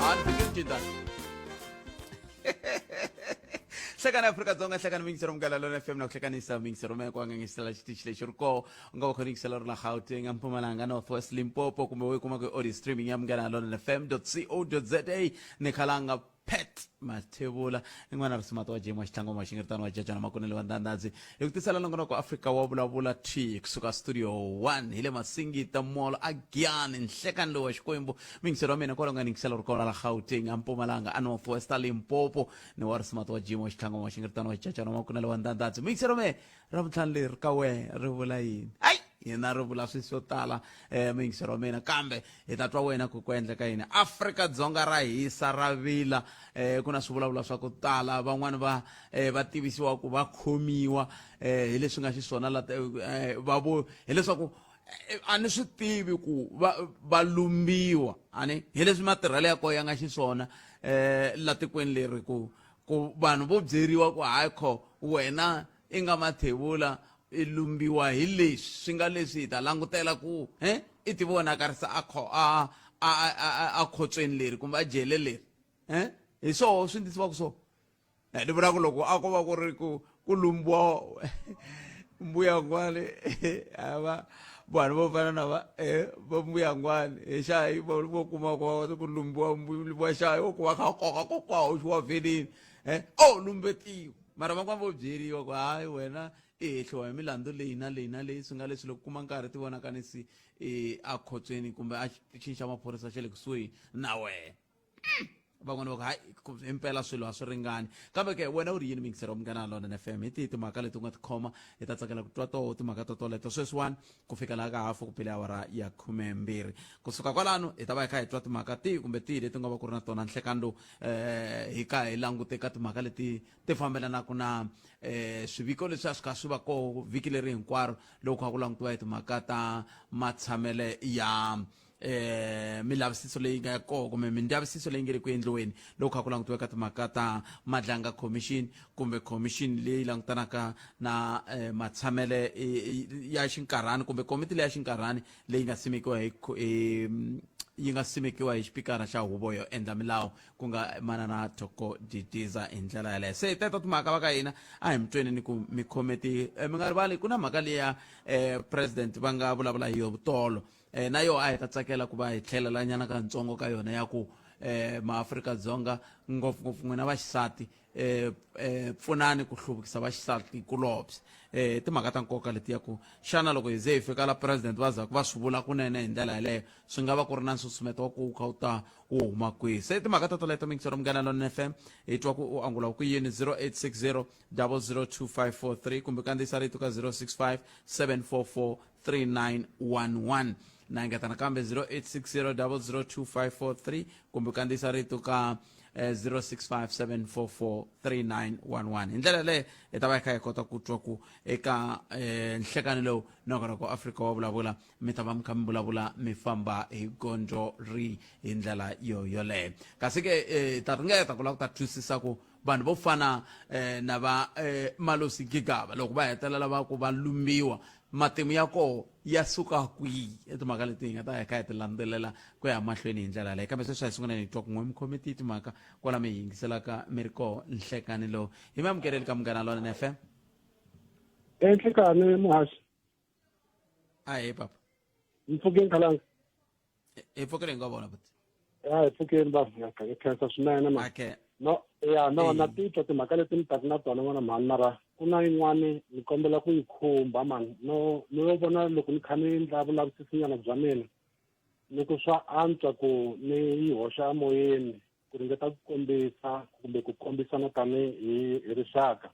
A ni fikile cinta. Hlekani Afrika-Dzonga, hlekani miyingisero Munghana Lona FM na ku hlekanisa miyingisero mehe ku angangisela xitichi lexi ri koho. U nga va khona yingisela ri la Gauteng, Mpumalanga, North West, Limpopo kumbe u yi kuma ku audio streaming ya Munghana Lona FM co za ni khalanga Pat Mathebula i n'wana risimati wa Jim wa Xitlhangu wa Xingiritano wa Jajana Makunele wa Ndandadzi hi ku tisela nongonoko Afrika wa vulavula T kusuka studio 1 hi le Masingita Mall a Giyani nhlekani lowu wa Xikwembu miyingiselo wa mina kwala nga yingisela ri kona la Gauteng a Mpumalanga a North West a Limpopo ni wa risimati wa Jim wa Xitlhangu wa Xingiritano wa Jajana Makunele wa Ndandadzi miyingiselo me Ravutlhanu leri ka wehe ri vula yini? Ayi hina ri vula swilo swo tala um muyingiseri wa mina kambe hi ta twa wena ku ku endleka yini. Afrika-Dzonga ra hisa ra vila um ku na swivulavula swa ku tala van'wani va um va tivisiwa ku va khomiwa um hi leswi nga xiswona la va vo hileswaku a ni swi tivi ku va va lumbiwa a ni hi leswi matirhelo ya kona ya nga xiswona um la tikweni leri ku ku vanhu vo byeriwa ku hayi kho wena i nga mathevula i lumbiwa hi leswi swi nga leswi hi ta langutela ku he i ti vonakarisa a kho a a a a khotsweni leri kumbe a jele leri he hi swoho swi ndlisiwaka so ni vula ku loko a ko va ku ri ku ku lumbiwa mbuyangwani a va vanhu vo fana na va va mbuyangwani hi xa hi vo kuma ku va ku lumbiwa lumbiwa xa wo ku va kha koka kokwa hoxiwa vhenini o lumbetiwa mara van'wana vo byeriwa ku hayi wena i hehliwa hi milandzu leyi na leyi na leyi swi nga leswi loko kuma nkarhi ti vonakanisi a khotsweni kumbe a xitichini xa maphorisa xa le kusuhi na wena. Van'wana va ku hayi himpela swilo a swi ringani kambe ke wena u ri yini miyingiseri wa Munghana Lonene FM hi tihi timhaka leti u nga ti khoma hi ta tsakela ku twa toho timhaka to toleto sweswiwani ku fika laha ka hafu ku bile awara ya 12 kusuka kwalano hi ta va hi kha hi twa timhaka tihi kumbe tihi leti nga va ku ri na tona nhlekani lowu um hi ka hi langute ka timhaka leti ti fambelanaka na um swiviko leswi a swi kha swi va koho vhiki leri hinkwaro loko kha ku langutiwa hi timhaka ta matshamele ya milavisiso leyi nga koho kumbe mindzavisiso leyi nge le ku endliweni loko kha ku langutiwa ka timhaka ta Madlanga Commission kumbe commission leyi langutanaka na matshamele ya xinkarhani kumbe komiti leyi ya xinkarhani leyi nga simekiwa hi yi nga simekiwa hi xipikara xa huvo yo endla milawu ku nga manana Thoko Didiza hi ndlela yaleyo. Se teto timhaka va ka hina a hi mi tweni ni ku mi khome ti mi nga rivali ku na mhaka liya president va nga vulavula hi yo tolo na yo a hi ta tsakela ku va hi tlhelela nyana kantsongo ka yona ya ku maAfrika-Dzonga ngopfungopfu n'wina vaxisati pfunani ku hluvukisa vaxisati kulobye. Timhaka ta nkoka letiya ku xana loko hi ze hi fika la president va zaku va swi vula kunene hi ndlela yaleyo swi nga va ku ri na nsusumeto wa ku wu kha wu ta wu huma kwihi. Se timhaka to toleto miyingiselo Munghana Lonene FM hi twa ku u angula ku yini 0860 002543 kumbe kandziyisa rito ka 065 744 3911 na engeta nakambe 0860 002543 kumbe kandziyisa rito ka 0657443911 hi ndlela leyo hi ta va hi kha hi kota ku twa ku eka nhlekani lowu nongonoko Afrika wa vulavula mi ta va mi kha mi vulavula mi famba hi gondzo ri hi ndlela yo yoleyo kasi ke hi ta ringeta ku lava ku ta twisisa ku vanhu vo fana na va Malusi Gigaba loko va hetelela va ku va lumbiwa matimu ya koho ya suka kwihi i timhaka leti hi nga ta hi kha hi ti landzelela ku ya mahlweni hi ndlela yaleyo kambe sweswi a hi sunguleni hi twa kun'we mi khome tihi timhaka kwala mi hi yingiselaka mi ri koho nhlekani lowu hi mi amukeleli ka Munghana Lonene FM. Enhlekani muhaxi. Ahee papa. Mpfukeni khalanga. Hi pfukile hi nga vona buti. Ya hi pfukeni va hi khensa swinene ma. Okay. No ya no na titwa timhaka leti mi taka na tona n'wana mhani mara ku na yin'wani ni kombela ku yi khumba mani no ni yo vona loko ni kha ni endla vulavisisinyana bya mina ni ku swa antswa ku ni yi hoxa emoyeni ku ringeta ku kombisa kumbe ku kombisana tanihi hi rixaka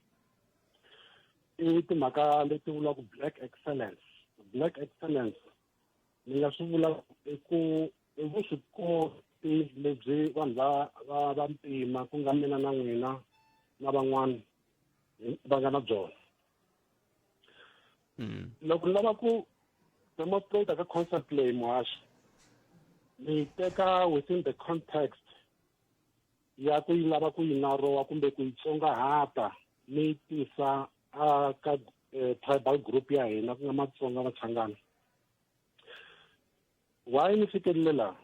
i timhaka leti vulaka black excellence. Black excellence ni nga swi vula i ku i vuswikoti lebyi vanhu va va va ntima ku nga mina na n'wina na van'wana va nga na byona. Loko ni lava ku demonstrate ka concept leyi muhaxi ni yi teka within the context ya ku yi lava ku yi narowa kumbe ku yi tsongahata ni yi tisa a ka tribal group ya hina ku nga Matsonga Vachangana. Why ni fikelele laha?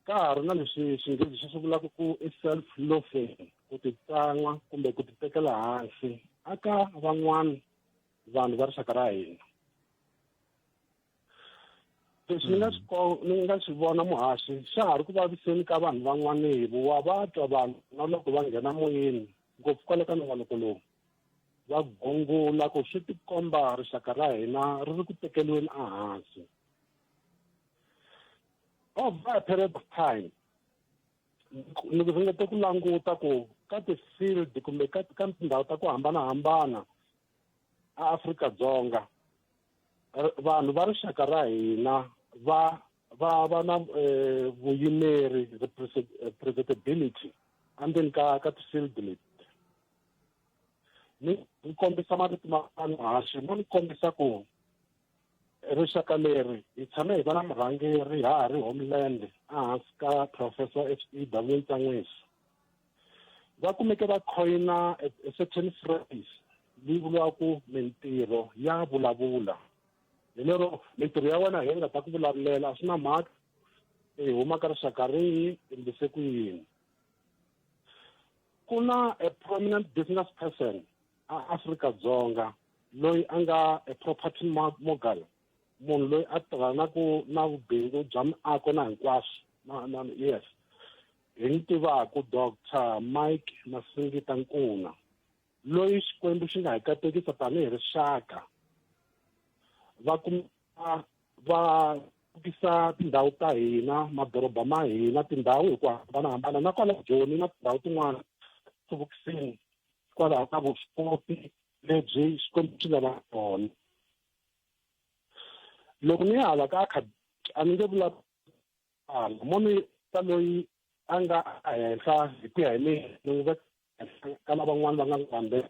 Ka ha ri na leswi Xinghezi xi swi vulaka ku i self-loathing, ku titsan'wa kumbe ku titekela hansi aka van'wana vanhu va rixaka ra hina. Leswi ni nga swi ni nga swi vona muhaxi xa ha ri ku vaviseni ka vanhu van'wana wa va twa vanhu na loko va nghena moyeni ngopfu kwale ka nongonoko lowu va gungula ku swi tikomba rixaka ra hina ri ri ku tekeriweni ehansi. Over a period of time ni ringete ku languta ku ka ti-field kumbe ka ka tindhawu ta ku hambanahambana a Afrika-Dzonga vanhu va rixaka ra hina va va va na vuyimeri representability endzeni ka ka ti-field leti. Ni ni kombisa marito ma haxi mo ni kombisa ku rixaka leri hi tshame hi va na murhangeri ha ha ri homeland ehansi ka Professor H.E.W. Ntsan'wisi. Va kumeke va coina a certain phrase leyi vuriwaka mintirho ya vulavula. Hi lero mintirho ya wena hi nga ta ku vulavulela a swi na mhaka i huma ka rixaka rihi endlise ku yini. Ku na a prominent business person a Afrika-Dzonga loyi a nga a property mogul, munhu loyi a tirhanaku na vubindzu bya miako na hinkwaswo na, na, yes hi n'wi tivaku Doctor Mike Masingita Nkuna loyi Xikwembu xi nga hi katekisa tanihi rixaka va kuma va hluvukisa tindhawu ta hina madoroba ma hina tindhawu hi ku hambanahambana na kwala Joni na tindhawu tin'wana hluvukiseni hikwalaho ka vuswikoti lebyi Xikwembu xi nga na byona. Loko ni ya hala ka a ni nge vulavuli mo ni ta loyi a nga ehenhla hi ku ya hi mina ni n'wi veka ehenhla ka lavan'wana va nga n'wi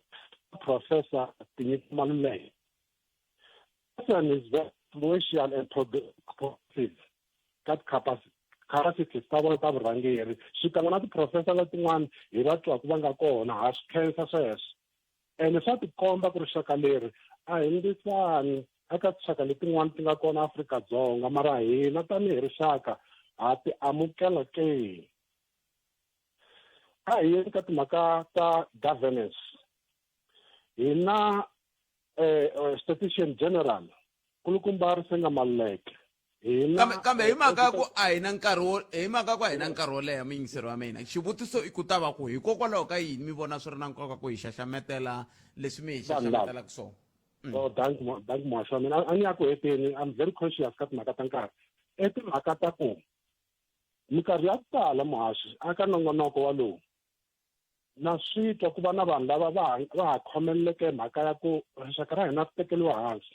Professor Tinyiko Maluleke. Person is very influential and progressive ka ti-capacities ta vona ta vurhangeri xikan'we na ti-professor letin'wana hi va twaku va nga kona ha swi khensa sweswo ene swa tikomba ku rixaka leri a hi ndisani eka tinxaka letin'wana ti nga kona Afrika-Dzonga mara hina tanihi rixaka ha ti amukela ke. A hi yeni ka timhaka ta governance. Hina statistician general kulukumba Risenga Maluleke hina kambe kambe hi mhaka ya ku a hi na nkarhi wo hi mhaka ku a hi na nkarhi wo leha muyingiseri wa mina xivutiso i ku ta va ku hikokwalaho ka yini mi vona swi ri na nkoka ku hi xaxametela leswi mi hi xaxametelaka swona? Oh, dank dank muhaxi wa mina a ni ya ku heteni. I'm very conscious ka timhaka ta nkarhi. I timhaka ta ku minkarhi ya ku tala muhaxi aka nongonoko walowu na swi twa ku va na vanhu lava va va ha khomeleleke mhaka ya ku rixaka ra hina ri tekeriwa hansi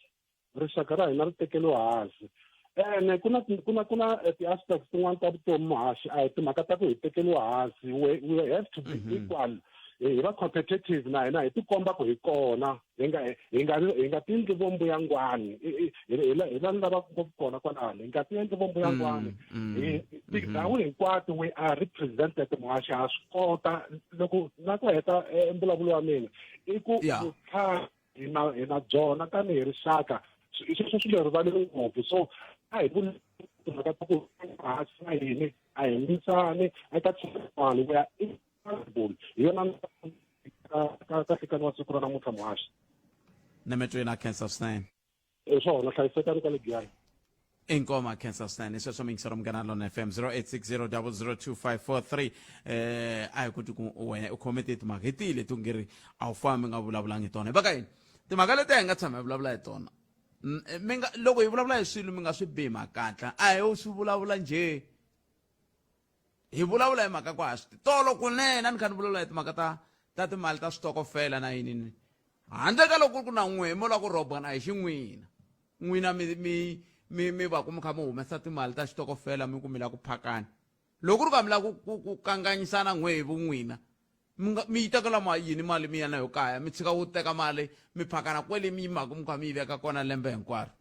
rixaka ra hina ri tekeriwa hansi ene ku na ku na ku na ti-aspects tin'wana ta vutomi muhaxi a hi timhaka ta ku hi tekeriwa hansi we have to be equal hi va competitive na hina hi tikomba ku hi kona hi nga hi nga hi nga tindli vo mbuyangwani hi la ni lavaka ngopfu kona kwalano hi nga ti endli vo mbuyangwani hi tindhawu hinkwato we are represented muhaxi ha swi kota loko na ku heta mbulavulo wa mina i ku vutlhari hi na hi na byona tanihi rixaka sweswo swi le rivaleni ngopfu so a hi vuli timhaka ta ku hansi na yini a hi lwisani eka tshiman'wana we are equal hi yona ka ka hlekani wa siku ra namuntlha muhaxi. Nemetweni a khensa swinene. Hi swona hlayisekani kwale Giyani. Inkomo khensa swinene sweswo miyingisero Munghana Lona FM 0860002543 a hi koti ku wena u khome ti timhaka hi tihi leti u nge ri a wu fambi nga vulavulangi hi tona hi vaka yini timhaka leti a hi nga tshama hi vulavula hi tona mi nga loko hi vulavula hi swilo mi nga swi bi makatla a hi swi vulavula njhe hi vulavula hi mhaka ku ha swi tolo kunene a ni kha ni vulavula hi timhaka ta ta timali ta switokofela na yini ni handle ka loko ku ri ku na n'we mo lava ku rhobana a hi xin'wina n'wina mi mi mi mi va ku mi kha mi humesa timali ta xitokofela mi ku mi lava ku phakana loko ku ri ka mi lava ku ku ku kanganyisana n'we hi vun'wina mi nga mi yi tekela ma yini mali mi ya na yo kaya mi tshika ku teka mali mi phakana kwele mi yimaka mi kha mi yi veka kona lembe hinkwaro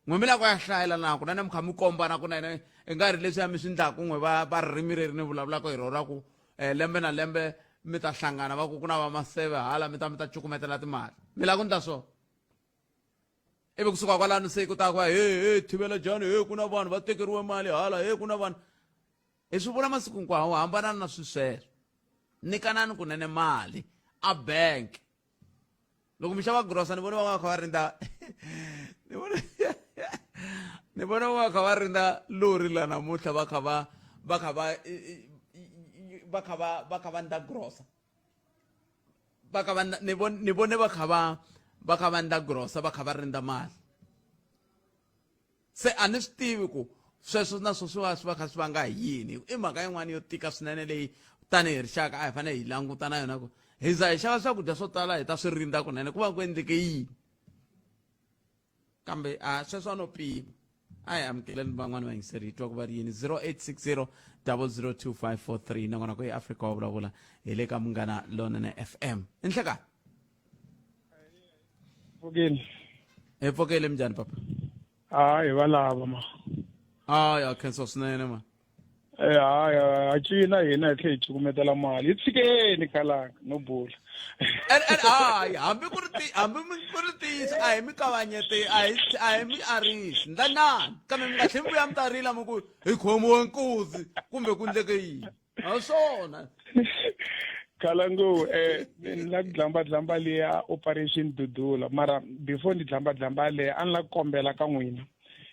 n'we mi lava ku ya hlayela na kunene mi kha mi kombana kunene i nga ri leswiya mi swi ndlaku n'we va va ririmi reri ni vulavulaka hi rona ra ku um lembe na lembe mi ta hlangana va ku ku na va maseve hala mi ta mi ta cukumetela timali mi lava ku ndla swona ivi kusuka kwalano se ku ta ku he he thivela jani he ku na vanhu va tekeriwe mali hala he ku na vanhu. Hi swi vula masiku hinkwawo, hambanani na swilo sweswo. Nyikanani kunene mali a bank. Loko mi xava grosa ni vona van'wana va kha va rindza ni vona ni vona van'wana va kha va rindza lori la namuntlha va kha va va kha va va kha va va kha va ndla grosa va kha va ni vone ni vone va kha va va kha va ndla grosa va kha va rindza mali. Se a ni swi tivi ku sweswo na swo swi va swi va kha swi vanga hi yini. I mhaka yin'wana yo tika swinene leyi tanihi rixaka a hi fanele hi languta na yona ku hi za hi xava swakudya swo tala hi ta swi rindza kunene ku va ku endleke yini. Kambe a sweswo a no pima. A hi amukeleni van'wani vayingiseri hi twa ku va ri yini. 0860 002543 nakona ku eAfrika wa vulavula hi le ka Munghana Lonene FM. I nhlekani. Pfukile. Hi pfukile minjhani papa? Hayi va lava ma. Hayi a khensa swinene ma. Eh hayi a cina hina hi tlhe hi cukumetela mali. Hi tshikeni khalanga no bula. And and hayi hambi ku ri ti hambi ku ri ntiyiso a hi mi kavanyeti a hi a hi mi arisi ndlanani kambe mi nga tlheli mi vuya mi ta rila mi ku hi khomiwe nkuzi kumbe ku ndleke yini. A swona. Khalangu eh ni la ku dlamba dlamba liya operation dudula mara before ni dlamba dlamba leya a ni la ku kombela ka n'wina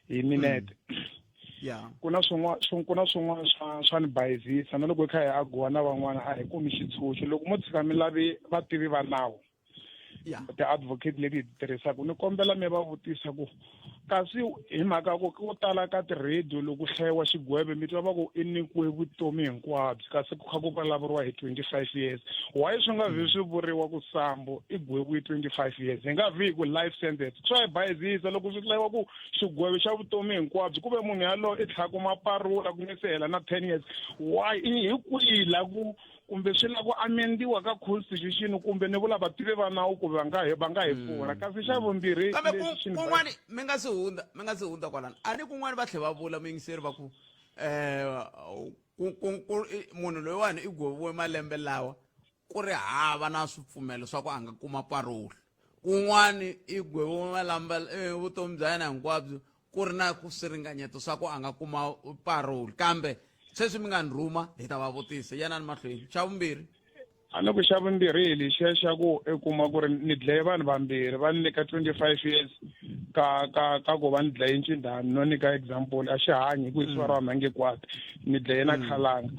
hi minete. Yeah. Ku na swin'wana ku na swin'wana swa swa ni bayizisa na loko hi kha hi aguwa na van'wana a hi kumi xitshunxo loko mo tshika mi lavi vativi va nawu yeah. ti-advocate leti hi ti tirhisaka ni kombela mi va vutisa ku kasi hi mhaka ku ko tala ka ti-radio loko hlayiwa xigweve mi twa va ku i nyikiwe vutomi hinkwabyo kasi ku kha ku vulavuriwa hi 25 years why swi nga vi swi vuriwa ku sambo i gweviwe 25 years hi nga vi hi ku life sentence swa hi bayizisa loko swi hlayiwa ku xigwevo xa vutomi hinkwabyo ku ve munhu yaloye i tlhela kuma parula ku nge se hela na 10 years why hi kwihi la ku kumbe swi lava ku amendiwa ka constitution kumbe ni vula vativi va nawu ku va nga hi va nga hi mm. pfuna kasi xa vumbirhi kambe kun'wani mi nga si hundza mi nga si hundza kwalano a ni kun'wani va tlhela va vula muyingiseri va ku um munhu loyiwani i gweviwe malembe lawa ku ri hava na swipfumelo swa ku a nga kuma paroli kun'wani i gweviwe malembe eh, vutomi bya yena hinkwabyo ku ri na ku swiringanyeto swa ku a nga kuma parole kambe sweswi mi nga ni rhuma hi ta va vutisa yanani mahlweni xa vumbirhi a ni ku xa vumbirhi hi lexiya xa ku i kuma ku ri ni dlaye vanhu vambirhi va ni nyika 25 years ka ka ka ku va ni dlaye ncindhani no nyika example a xi hanyi hi ku hi siva ra mhange kwati ni dlaye na khalanga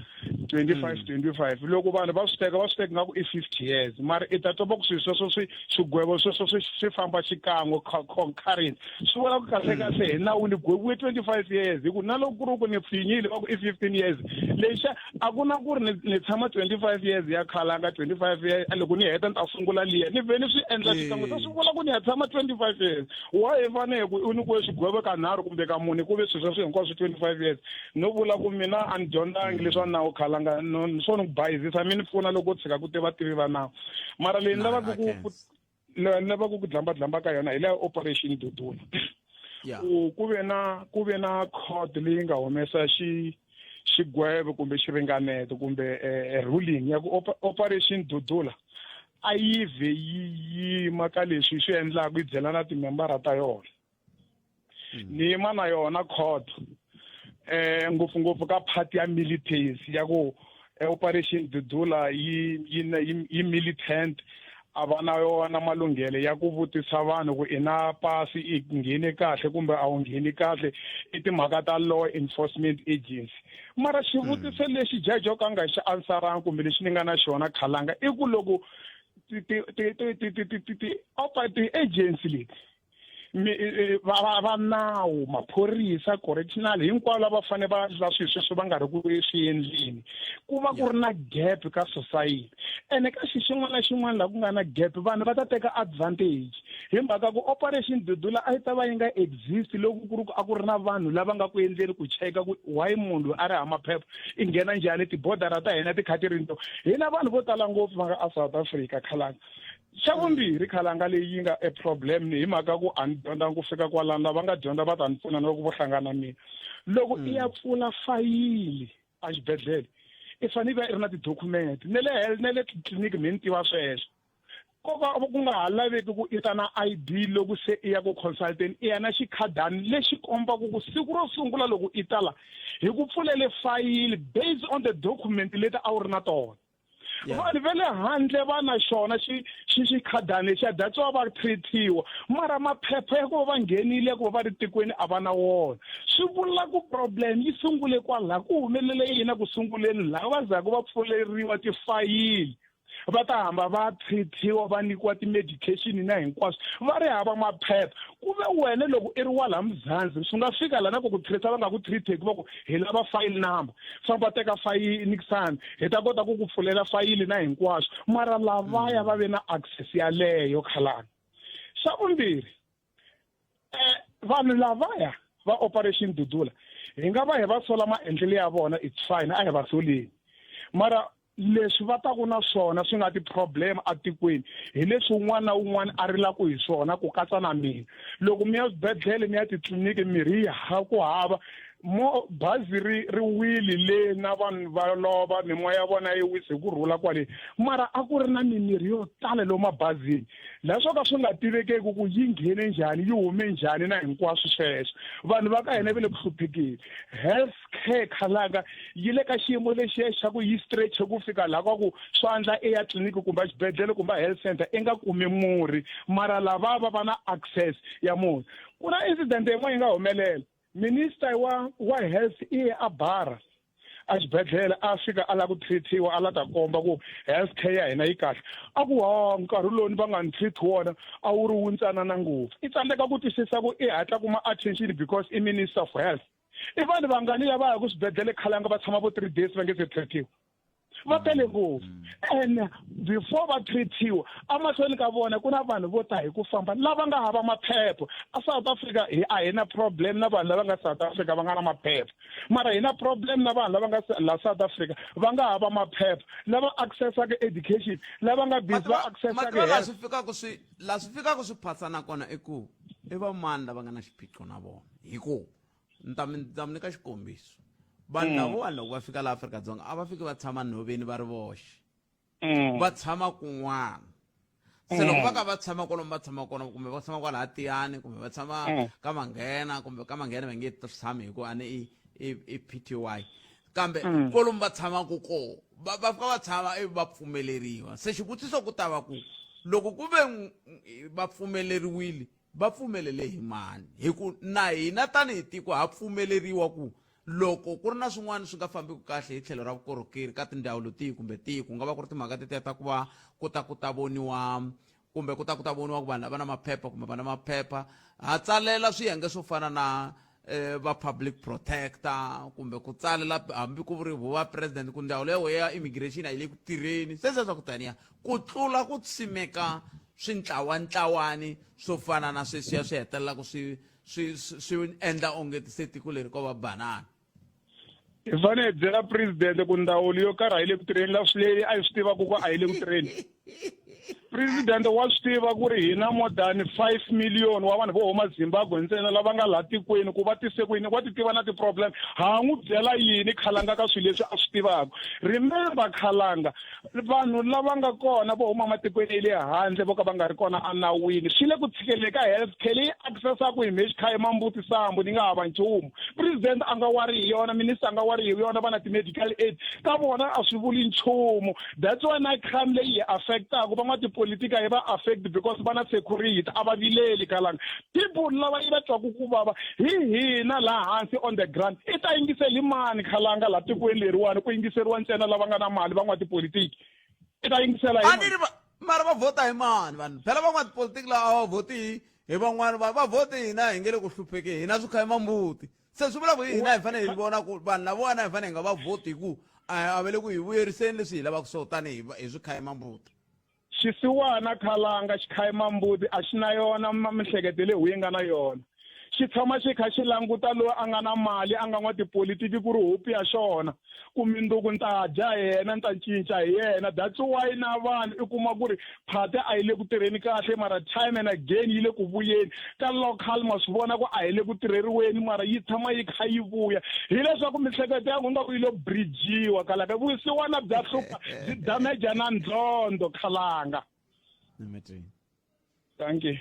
25 25 loko vanhu va swi teka va swi teka nga ku i 50 years mara i ta twa va ku swilo sweswo swi swigwevo sweswo swi swi famba xikan'we concurrent swi vula ku kahle kahle hi nawu ni gweviwe 25 years hi ku na loko ku ri ku ni pfinyile va ku i 15 years lexa a ku na ku ri ni ni tshama 25 years ya khalanga 25 years loko ni heta ni ta sungula liya ni vhe ni swi endla xikan'we se swi vula ku ni ya tshama 25 years why hi fanele ku u nyikiwe xigwevo ka nharhu kumbe ka mune ku ve swilo sweswo hinkwaswo 25 years no vula ku mina a ni dyondzangi leswa nawu khalanga no swo ni ku bayizisa mi ni pfuna loko u tshika ku tiva tivi va nawu mara leyi ni lavaka ku ni lavaka ku dlamba dlamba ka yona hi leya operation dudula ku ku ve na ku ve na court leyi nga humesa xi xigwevo kumbe xiringaneto kumbe eh, ruling ya ku operation dudula a yi vhe yi yima ka leswi swi endlaka yi byela na timembara ta yona ni yima na yona court eh ngopfungopfu ka part ya militants ya ku eh, operation dudula yi yi yi militant a va na yona malunghelo ya ku vutisa vanhu ku i na pasi i nghene kahle kumbe a wu ngheni kahle i timhaka ta law enforcement agency mara xivutiso mm. lexi judge o ka nga xi answeranga kumbe lexi ni nga na xona khalanga i ku loko ti-agency leti va va va nawu maphorisa correctional hinkwavo lava fanele va endla swilo sweswo va nga ri ku swi endleni ku va ku ri na gap ka society ene ka xi xin'wana na xin'wana laha ku nga na gap vanhu va ta teka advantage hi mhaka ku operation dudula a yi ta va yi nga exist loko ku ri ku a ku ri na vanhu lava nga ku endleni ku cheka ku why munhu loyi a ri hava maphepha i nghena njhani tibodara ta hina ti kha ti ri nto hina vanhu vo tala ngopfu va nga a South Africa khalanga Xa vumbirhi khalanga leyi yi nga e problem ni hi mhaka ku a ni dyondzanga ku fika kwalano lava nga dyondza va ta ni pfuna na loko vo hlangana mina loko i ya pfula fayili a xibedhlele i fanele i va i ri na ti-document ne le na le titliliniki me ni tiva sweswo Ko ka ku nga ha laveki ku i ta na ID loko se i ya ku consulteni, i ya na xikhadani lexi kombaka ku siku ro sungula loko i ta la hi ku pfulele fayili based on the document leti a wu ri na tona. Vanhu va le handle va na xona xi xi xikhadani lexiya, that's why va treat-iwa, mara maphepha ya ku va va nghenile ya ku va va ri tikweni a va na wona. Swi vula ku problem yi sungule kwalaho, ku humelele yini eku sunguleni laha va zaku va pfuleriwa tifayili, va ta hamba va treat-iwa, va nyikiwa ti-medication na hinkwaswo, va ri hava maphepha. Ku ve wena loko i ri wa laha Mzansi, swi nga fika lana ku ku treat-a va nga ku treat-eki, va ku hi lava file number, famba teka fayili nikisani hi ta kota ku ku pfulela fayili na hinkwaswo, mara lavaya va ve na access yaleyo khalanga. Xa vumbirhi, vanhu lavaya va Operation Dudula, hi nga va hi va sola maendlelo ya vona, it's fine, a hi va soleni, mara leswi va taku na swona swi nga ti-problem atikweni hi leswi un'wana na un'wana a rilaku hi swona, ku katsa na mina. Loko mi ya swibedhlele, mi ya titliliniki, mirhi yi ha ku hava mo bazi ri ri wili le na vanhu va lova, mimoya ya vona yi wisi hi ku rhula kwale, mara a ku ri na mimirhi yo tala lomu mabazini laha swo ka swi nga tivekeki ku yi nghene njhani, yi hume njhani na hinkwaswo sweswo. Vanhu va ka hina va le ku hluphekeni. Health care khalanga yi le ka xiyimo lexiya xa ku yi stretch ku fika laha ka ku swa andla i ya tliliniki kumbe xibedhlele kumbe health center i nga kumi murhi, mara lava va va na access ya murhi. Ku na incident yin'wana yi nga humelela, minister wa health i ye a bara a xibedhlele, a fika a lava ku treat-iwa, a la ta komba ku health care ya hina yi kahle. A ku ha nkarhi lowu ni va nga ni treat wona a wu ri wuntsanana ngopfu. I tsandzeka ku twisisa ku i hatla kuma attention because i minister of health. I vanhu vangani lava ya ku swibedhlele khalanga va tshama vo 3 days va nge se treat-iwa? Va tele ngopfu. And before va treat-iwa, emahlweni ka vona ku na vanhu vo ta hi ku famba lava nga hava maphepha. A South Africa hi a hi na problem na vanhu lava nga South Africa va nga na maphepha, mara hi na problem na vanhu lava nga la South Africa va nga hava maphepha, lava accessaka education, lava nga busy va accessaka Mativa laha health. Swi fikaka swi laha swi fikaka swi phasana kona i ku i va mani lava nga na xiphiqo na vona, hi ku ni ta mi nyika xikombiso. Vanhu lavawani loko va fika laha Afrika-Dzonga a va fiki va tshama nhoveni va ri voxe, va tshama kun'wana. Se loko va ka va tshama kwalomu va tshama kona, kumbe va tshama kwalaha Tiyani, kumbe va tshama ka Manghena, kumbe ka Manghena va nge tshami hi ku a ni i PTY, kambe kwalomu va tshamaka kona va fika va tshama ivi va pfumeleriwa. Se xivutiso ku ta va ku loko ku ve va pfumeleriwile, va pfumelele hi mani? Hi ku na hina tanihi tiko ha pfumeleriwa ku loko ku ri na swin'wana swi nga fambiki kahle hi tlhelo ra vukorhokeri ka tindzawulo tihi kumbe tihi, ku nga va ku ri timhaka tetiya ta ku va ku ta voniwa kumbe ku ta voniwa ku vanhu lava na maphepha kumbe va na maphepha, ha tsalela swiyenge swo fana na va public protector, kumbe ku tsalela hambi ku ri va president ku ndzawulo ya wena ya immigration a yi le ku tirheni, se swa ku taniya, ku tlula ku simeka swintlawantlawani swo fana na sweswiya swi hetelelaka swi endla onge se tiko leri ko va banana. Hi fanele hi byela president ku ndzawulo yo karhi a yi le ku tirheni, la swi leyi a yi swi tivaka ku a yi le ku tirheni. President wa swi tiva ku ri hina more than 5 million wa vanhu vo huma Zimbabwe ntsena lava nga laha tikweni, ku va tise ku yini, wa ti tiva na ti-problem. Ha n'wi byela yini khalanga ka swilo leswi a swi tivaka? Remember khalanga, vanhu lava nga kona vo huma matikweni ya le handle vo ka va nga ri kona enawini, swi le ku tshikeleni ka health care leyi accessaku hi mexikhayi mambuti sambu ni nga hava nchumu. President a nga wari hi yona, minister a nga wari hi yona, va na ti-medical aid ka vona, a swi vuli nchumu. That's why na crime leyi hi affectaku van'watipolitika yi va affect because va na security, a va vileli khalanga. People lava yi va twaku ku vava hi hina laha hansi on the ground. I ta yingiseli mani khalanga laha tikweni leriwani? Ku yingiseriwa ntsena lava nga na mali, van'watipolitiki. I ta yingisela hi A ni ri mara va vhota hi mani vanhu phela? Van'watipolitiki lava a va vhoti hi van'wani, va vhoti hina hi nge le ku hluphekeni, hina swi khayima mbuti. Se swi vula ku hina hi fanele hi vona ku vanhu lavawani a hi fanele hi nga va vhoti, hi ku a va le ku hi vuyeriseni leswi hi lavaka swona tanihi hi swi khayima mbuti. Xisiwana khalanga, xikhayima mbuti a xi na yona mihleketo leyi yi nga na yona. Xi tshama xi kha xi languta loyi a nga na mali, a nga n'watipolitiki, ku ri hope ya xona, ku mindzuku ni ta dya hi yena, ni ta cinca hi yena. That's why na vanhu i kuma ku ri phate a yi le ku tirheni kahle, mara time and again yi le ku vuyeni ka local. Ma swi vona ku a hi le ku tirheriweni, mara yi tshama yi kha yi vuya, hileswaku mihleketo ya ku nga ku yi lo bridgiwa khalanga. Vusiwana bya hlupha, byi damage na ndlhondo khalanga. Ni Thank you.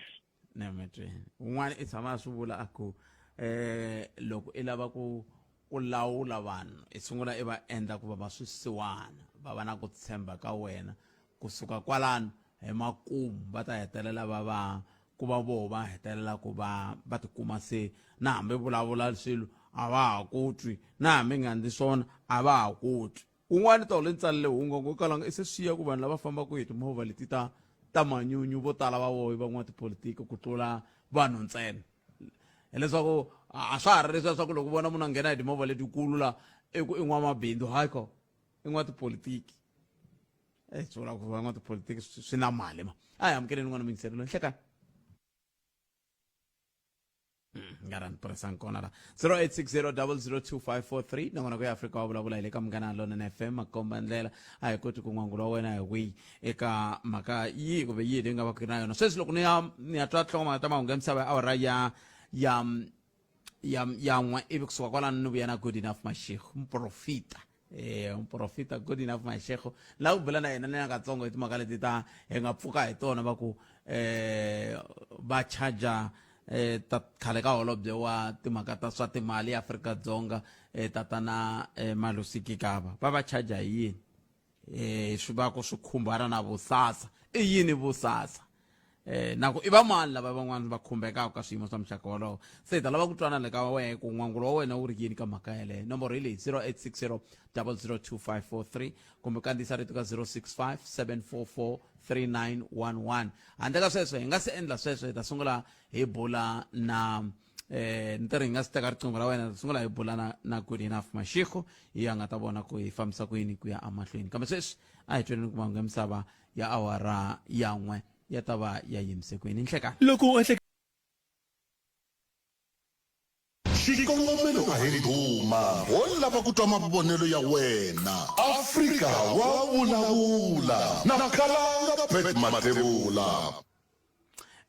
Nemetweni un'wana i tshama a swi vula a ku eh loko i lava ku ku lawula vanhu i sungula i va endla ku va va swisiwana va va na ku tshemba ka wena kusuka kwalano hi makumu va ta hetelela va va ku va voho va hetelela ku va va tikuma se na hambi vulavula swilo a va ha ku twi na hambi nga ndli swona a va ha ku twi Un'wana tolo ni tsalele hungu ngo kalanga i se swiya ku vanhu lava fambaka hi timovha leti ta ta manyunyu vo tala va voho i van'watipolitiki ku tlula vanhu ntsena hileswaku a swa ha ri leswiya swa ku loko vona munhu a nghena hi timovha letikulu la i ku i n'wamabindzu hayi ko i n'watipolitiki e swi vula ku van'watipolitiki swi na mali ma a hi amukeleni n'wana muyingiseri loyi nhlekani nga ra ni tirhisang kona la 0860002543 nakona ku ya Afrika wa vulavula hi le ka Munghana Lonene FM makomba ndlela a hi koti ku n'wangulo wa wena hi wihi eka mhaka yihi kumbe yihi leyi nga va ku ri na yona sweswi loko ni ya ni ya twa nhlokomhaka ta mahungu ya misava ya awara ya ya ya ya n'we ivi kusuka kwalano ni vuya na good enough mashego muprofita eh muprofita good enough mashego la ku bula na yena ni ya katsongo hi timhaka leti ta hi nga pfuka hi tona va ku eh va charger eh ta khale ka holobye wa timhaka ta swa timali ya Afrika-Dzonga eh tatana eh, Malusi Gigaba va va charger hi yini eh swi va ku swi khumbana na vusasa i yini vusasa eh na ku i va mani lava van'wana va khumbekaka ka swiyimo swa muxaka wolowo se hi ta lava ku twana le ka wehe ku n'wangulo wa wena wu ri yini ka mhaka yeleyo nomboro hi leyi 0860 002543 kumbe kandziyisa rito ka 065 744 3911 handle ka sweswo hi nga se endla sweswo hi ta sungula hi bula na eh ni tirhi hi nga si teka riqingho ra wena sungula hi bula na, na good enough mashiko hi ya nga ta vona ku hi fambisa ku yini ku ya emahlweni kambe sweswi a hi tweni ku mahungu ya misava ya awara ya n'we ya ta va ya yimise kwini nhlekani Loko u ehleketa Xikongomelo a hi ndhuma, ho lava ku twa mavonelo ya wena. Afrika wa vulavula na Khalanga Pat Mathebula.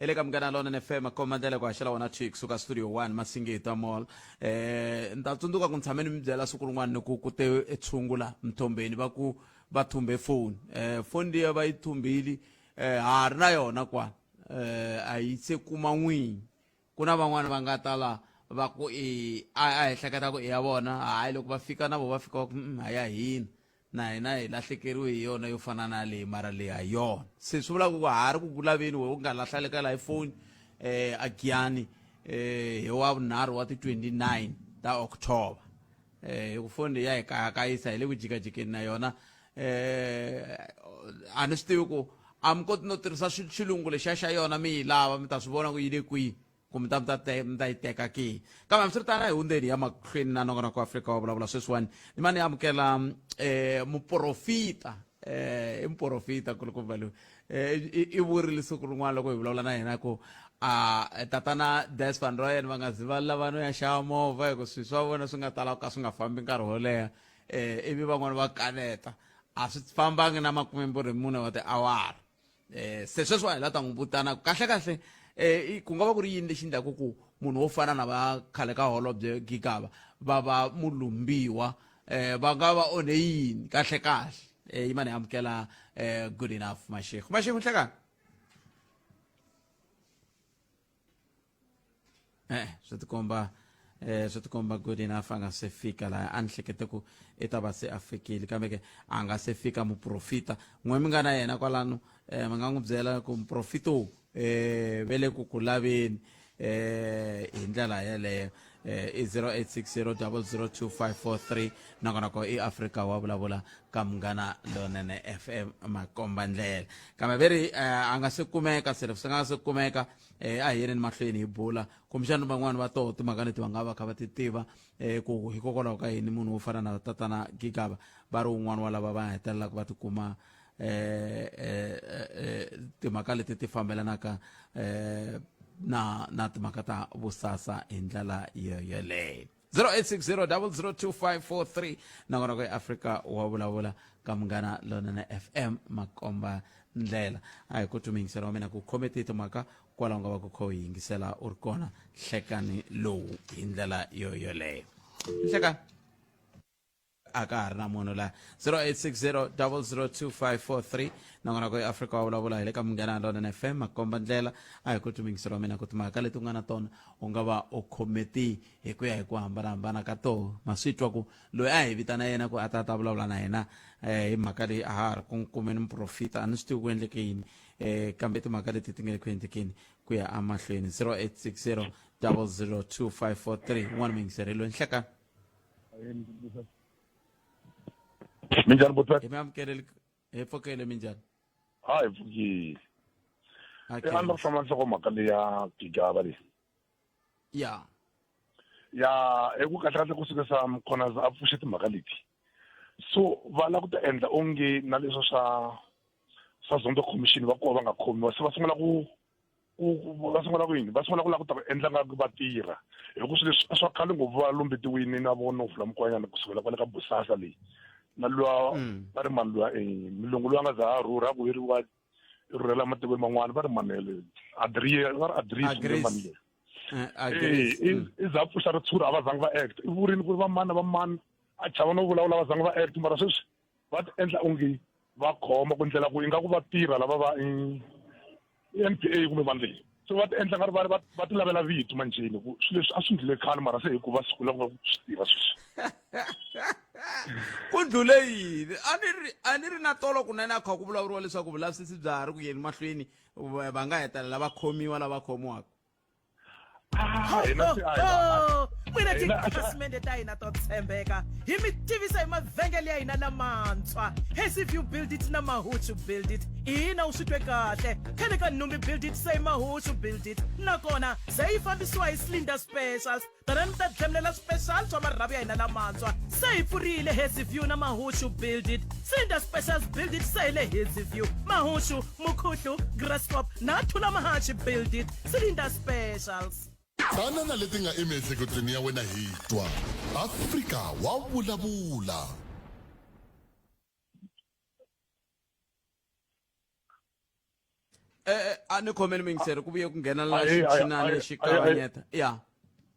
Hi le ka Munghana Lonene FM komba ndlela ku haxela wona thwi kusuka studio 1 Masingita Mall. Eh ni ta tsundzuka ku ni tshame ni mi byela siku rin'wana ni ku ku te etshungu la Mthombeni va ku va thumbe foni. Eh foni liya va yi thumbile eh ha ri na yona kwala. Eh a yi se kuma n'winyi. Ku na van'wana va nga ta la va ku i a a hi hleketa ku i ya vona hayi loko va fika na vo va fika va ku a ya hina na hina hi lahlekeriwe hi yona yo fana na leyi mara leyi ha yona se swi vula ku ha ri ku ku laveni we u nga lahlalekela hi foni eh a Giyani eh hi wa vunharhu wa ti 29 ta October eh hi ku foni leyi ya hi kayakayisa hi le ku jikajikeni na yona eh a ni swi tivi ku a mi koti no tirhisa xilungu lexiya xa yona mi yi lava mi ta swi vona ku yi le kwihi ku mi ta mi ta mi ta yi teka ke kambe hambiswiritano a hi hundzeni ya mahlweni na nongonoko wa Afrika wa vulavula sweswiwani ni mani amukela muprofita i muprofita kulukumba loyi i vurile siku rin'wana loko hi vulavula na yena ku a tatana Des van Rooyen va nga zi va lava no ya xava movha hi ku swilo swa vona swi nga tala ku ka swi nga fambi nkarhi wo leha ivi van'wani va kaneta a swi fambangi na makumembirhi mune wa tiawara se sweswo a hi la ta n'wi vutana kahle kahle ku nga va ku ri yini lexi endlaku ku munhu wo fana na va khale ka holobye Gigaba va va mulumbiwa va nga va onhe yini kahle kahle yimani hi amukela good enough Mashego Mashego nhlekani eh swi tikomba eh swi tikomba good enough a nga se fika laha a ni hlekete ku i ta va se a fikile kambe ke a nga se fika muprofita n'we mi nga na yena kwalano eh mi nga n'wi byela ku muprofita wu eh ve le ku ku laveni eh hi ndlela yeleyo eh i 0860002543 nakona ko i Afrika wa vulavula ka Munghana Lonene FM makomba ndlela kambe ve ri eh, a nga se kumeka se loko swi nga se kumeka eh, a hi yeni mahlweni hi bula kumbexana van'wani va toho timhaka leti va nga va kha va ti tiva eh, ku hikokwalaho ka yini munhu wo fana na tatana Gigaba va ri wun'wana wa lava va hetelelaka va tikuma eh, eh, eh, timhaka leti ti fambelanaka eh, na na timhaka ta vusasa hi ndlela yoyeleyo 0860002543 nakona ku eAfrika wa vulavula ka Munghana Lonene FM makomba ndlela a hi ku tumiyingisela wa mina ku khome ti timhaka kwalaho nga va ku kha u yingisela u ri kona hlekani lowu hi ndlela yo yoleyo nhlekani. a ka ha ri na munhu laha. 0860 002543 nongonoko ya Afrika wa vulavula hi le ka Munghana Lonene FM makomba ndlela a hi ku twi wa mina ku timhaka leti u nga na tona u nga va u khometi hi ku ya hi ku hambanahambana ka toho. Ma swi twa ku loyi a hi vitana yena ku a ta ta vulavula na hina hi mhaka leyi a ha ri ku kumeni muprofita a ni swi tivi ku endleke yini kambe timhaka leti ti nga le ku endlekeni ku ya emahlweni. 0860 002543 un'wana muyingiseri loyi nhlekani. Minjhani botsa? Hi mi amukeleli hi pfukele minjhani? A hi pfukile. A ni ta hlamula nhlokomhaka leyi ya Gigaba leyi. Ya. Ya hi ku kahle kahle ku sukisa Mkhwanazi a pfuxe timhaka leti. So va lava ku ta endla onge na leswo swa Zondo Commission va koho va nga khomiwa se va sungula ku va sungula ku yini va sungula ku lava ku ta ku endla nga ku va tirha hi ku swilo leswi swa khale ngopfu va lumbetiwini na vo no vula mukwanyana kusukela kwale ka Bosasa leyi na luwa va ri mani luwa mulungu luwa nga za a rhurha ku veriwa rhurhela matikweni man'wana va ri mani Adrie va ri Adries kumbe mani leyi i za pfuxa ritshuri a va zangi va act i vurini ku ri va mani va mani a chava no vulavula va zangi va act mara sweswi va ti endla onge va khoma ku ndlela ku ingaku va tirha lava va NPA kumbe mani leyi so va ti endla nga ri va va ti lavela vito manjheni ku swilo leswi a swi ndlule khale mara se hikuva siku la ku swi tiva sweswi. Ku ndlule yini? A ni ri a ni ri na tolo kunene a kha ku vulavuriwa leswaku vulavisisi bya ha ri ku yeni mahlweni va nga hetelela va khomiwa lava khomiwaka. Hina se a hi va N'wina tikhasimende ta hina to tshembeka hi mi tivisa hi mavhengele ya hina lamantshwa Hazyview Build It na Mahuchu Build It. Ina, u swi twe kahle, khale ka Numbi Build It se i Mahuchu Build It, nakona se yi fambisiwa hi Slinda Specials. Tana mi ta dlemlela swipexali swa marhavi ya hina lamantshwa. Se hi pfurile Hazyview na Mahushu Build It. Slinda Specials Build It se hi le Hazyview, Mahushu, Mukhuhlu, Graskop na Thulamahachi Build It. Slinda Specials. Tana na leti nga emiehleketweni ya wena hi twa. Afrika wa vulavula. Eh, a ni khomeni mingiseri ku vuye ku nghenelela xichinani xi kavanyeta ya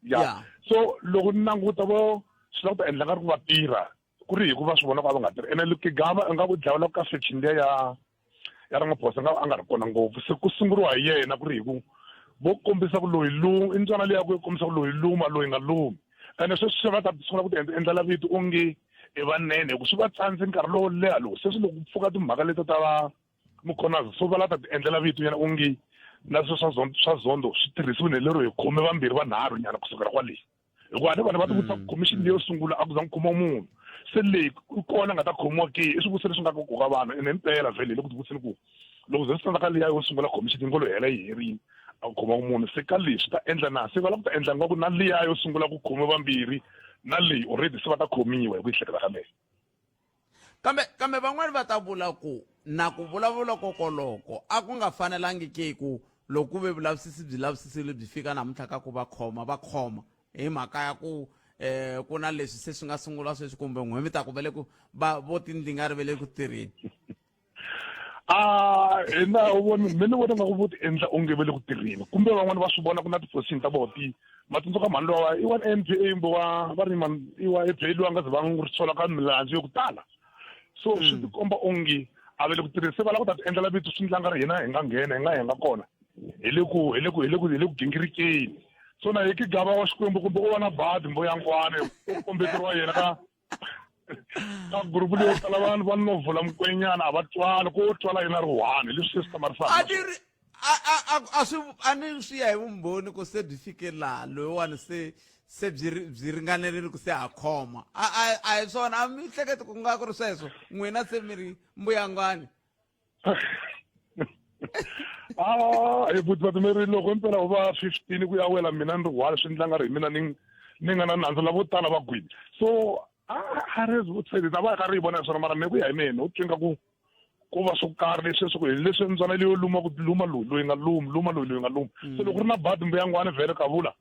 ya so loko ni languta vo swi lava ku ta endla nga ri ku va tirha ku ri hi ku va swi vona ku a va nga tirhi ene Kigaba nga ku dlawela ka section liya ya Ramaphosa nga a nga ri kona ngopfu se ku sunguriwa hi yena ku ri hi ku vo kombisa ku loyi lu i ntswana liya ku kombisa ku loyi luma loyi nga lumi ene sweswi se va ta sungula ku ti endlela vito onge i vanene hi ku swi va tsandze nkarhi lowo leha lowu se swi loko ku pfuka timhaka leti ta va Mkhwanazi so va la ta ti endlela vito nyana onge na swo swa zondo swa zondo swi tirhisiwile lero hi khome vambirhi vanharhu nyana kusukela kwale hikuva ni vanhu va ti vutisa ku commission leyo sungula a ku za ku khomiwa munhu se leyi ku kona nga ta khomiwa ke i swivutiso leswi nga ka koka vanhu ene impela vhele hi le ku tivutiseni ku loko ze swi tsandza ka liya yo sungula commission yi ngo lo hela yi herile a ku khomiwa munhu se ka leswi ta endla na se va lava ku ta endla nga ku na liya yo sungula ku khome vambirhi na leyi already se va ta khomiwa hi ku yi hleketa ka leyo. Kambe van'wani va ta vula ku na ku vulavula kokoloko a ku nga fanelangi ke ku loko ku ve vulavisisi byi lavisisile byi fika namuntlha ka ku va khoma va khoma hi mhaka ya ku ku na leswi se swi nga sungula sweswi kumbe n'we mi ta ku va le ku va vo tindlingari ve le ku tirheni. A hina u voni me ni vona nga ku vo ti endla onge va le ku tirheni kumbe van'wani va swi vona ku na ti-position ta vona ti ma tsundzuka mhani lowa i wa N_P_A kumbe wa va ri mani i wa F_A loyi a nga ze va n'wi sola ka milandzu yo ku tala so swi tikomba onge a va le ku tirheni se va lava ku ta ti endlela vito swi ndla nga ri hina hi nga nghena hi nga hi nga kona hi le ku hi le ku hi le ku hi le ku gingirikeni so na hi Gigaba wa Xikwembu kumbe u va na badi mbuyangwani u kombeteriwa yena ka ka gurupu leyo tala vanhu va novhula mukwenyana a va twali ko twala yena ri one leswi se swi hlamarisaka a ni ri a swi a ni swi ya hi vumbhoni ku se byi fike laha loyiwani se se byi byi ringanerile ku se ha khoma a a a hi swona a mi hleketi ku nga ku ri sweswo n'wina se mi ri mbuyangwani Ah, hi buti vatimeri loko impela u va 15 ku ya wela mina ni ri one swi ndla nga ri hi mina ni ni nga na nandzu lavo tala va gwini so a ri a va ka ri yi vona swona mara me ku ya hi mina u twi nga ku ku va swo karhi leswi swa ku hi leswi ndzwana leyo luma ku luma loyi loyi nga lumi luma loyi loyi nga lumi se loko ku ri na badi mbuyangwani vhele ka vula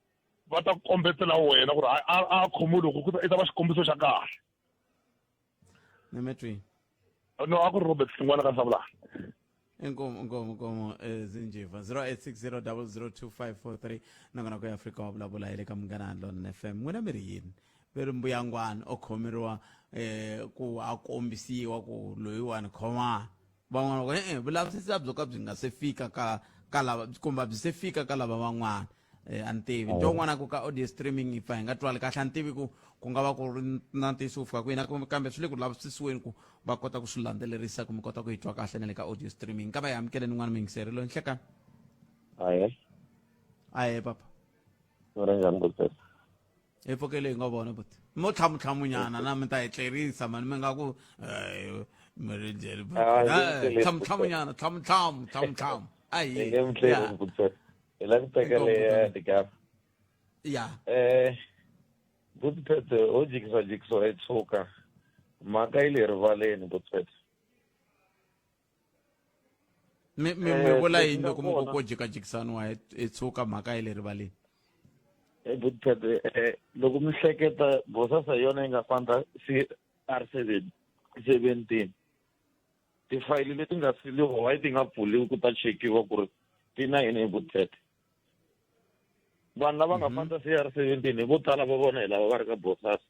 va ta kombetela wena ku ri a khomiwi loko ku ta i ta va xikombiso xa kahle. Ni mi twi. No a ku ri Robert Hlungwana ka Savulana. Inkomo inkomo inkomo Zinjiva 0860002543 nongonoko ya Afrika wa vulavula hi le ka Munghana Lonene FM. N'wina mi ri yini? Ve ri mbuyangwana o khomeriwa um ku a kombisiwa ku loyiwani khomani. Van'wana va ku e-e, vulavisisi a byo ka byi nga se fika ka ka lava, kumbe a byi se fika ka lava van'wana. A ni tivi. Nto un'wana ku ka audio streaming yi pfa hi nga twali kahle, a ni tivi ku ku nga va ku ri na ntiyiso ku fika kwini, kambe swi le ku lavisisiweni ku va kota ku swi landzelerisa ku mi kota ku yi twa kahle na le ka audio streaming. Ka va hi amukeleni n'wana muyingiseri loyi nhlekani. Ahe. Ahe papa. Ri njhani buti? Hi pfukele hi nga vona buti. Mo tlhamutlhamunyana na mi ta hi tlerisa mani, mi nga ku mi ri njhani buti? Ah, hi nge tlerisi. Tlhamutlhamunyana, tlhamutlhamu, tlhamutlhamu. Ahi. Hi nge mi tlerisi buti. Hi la ku teka leya digava. Ya. Buti Phete, ho jikisa jikisiwa hi tshuka. Mhaka yi le rivaleni buti Phete. Mi vula yini loko mi ku ko jikajikisaniwa hi tshuka, mhaka yi le rivaleni? Buti Phete, loko mi hleketa Bosasa yona yi nga fanda CR 7 17, tifayili leti nga siliwa why ti nga pfuliwi ku ta chekiwa ku ri ti na yini hi buti Phete? Vanhu lava nga fanda CR 17 hi vo tala va vona hi lava va ri ka Bosasa,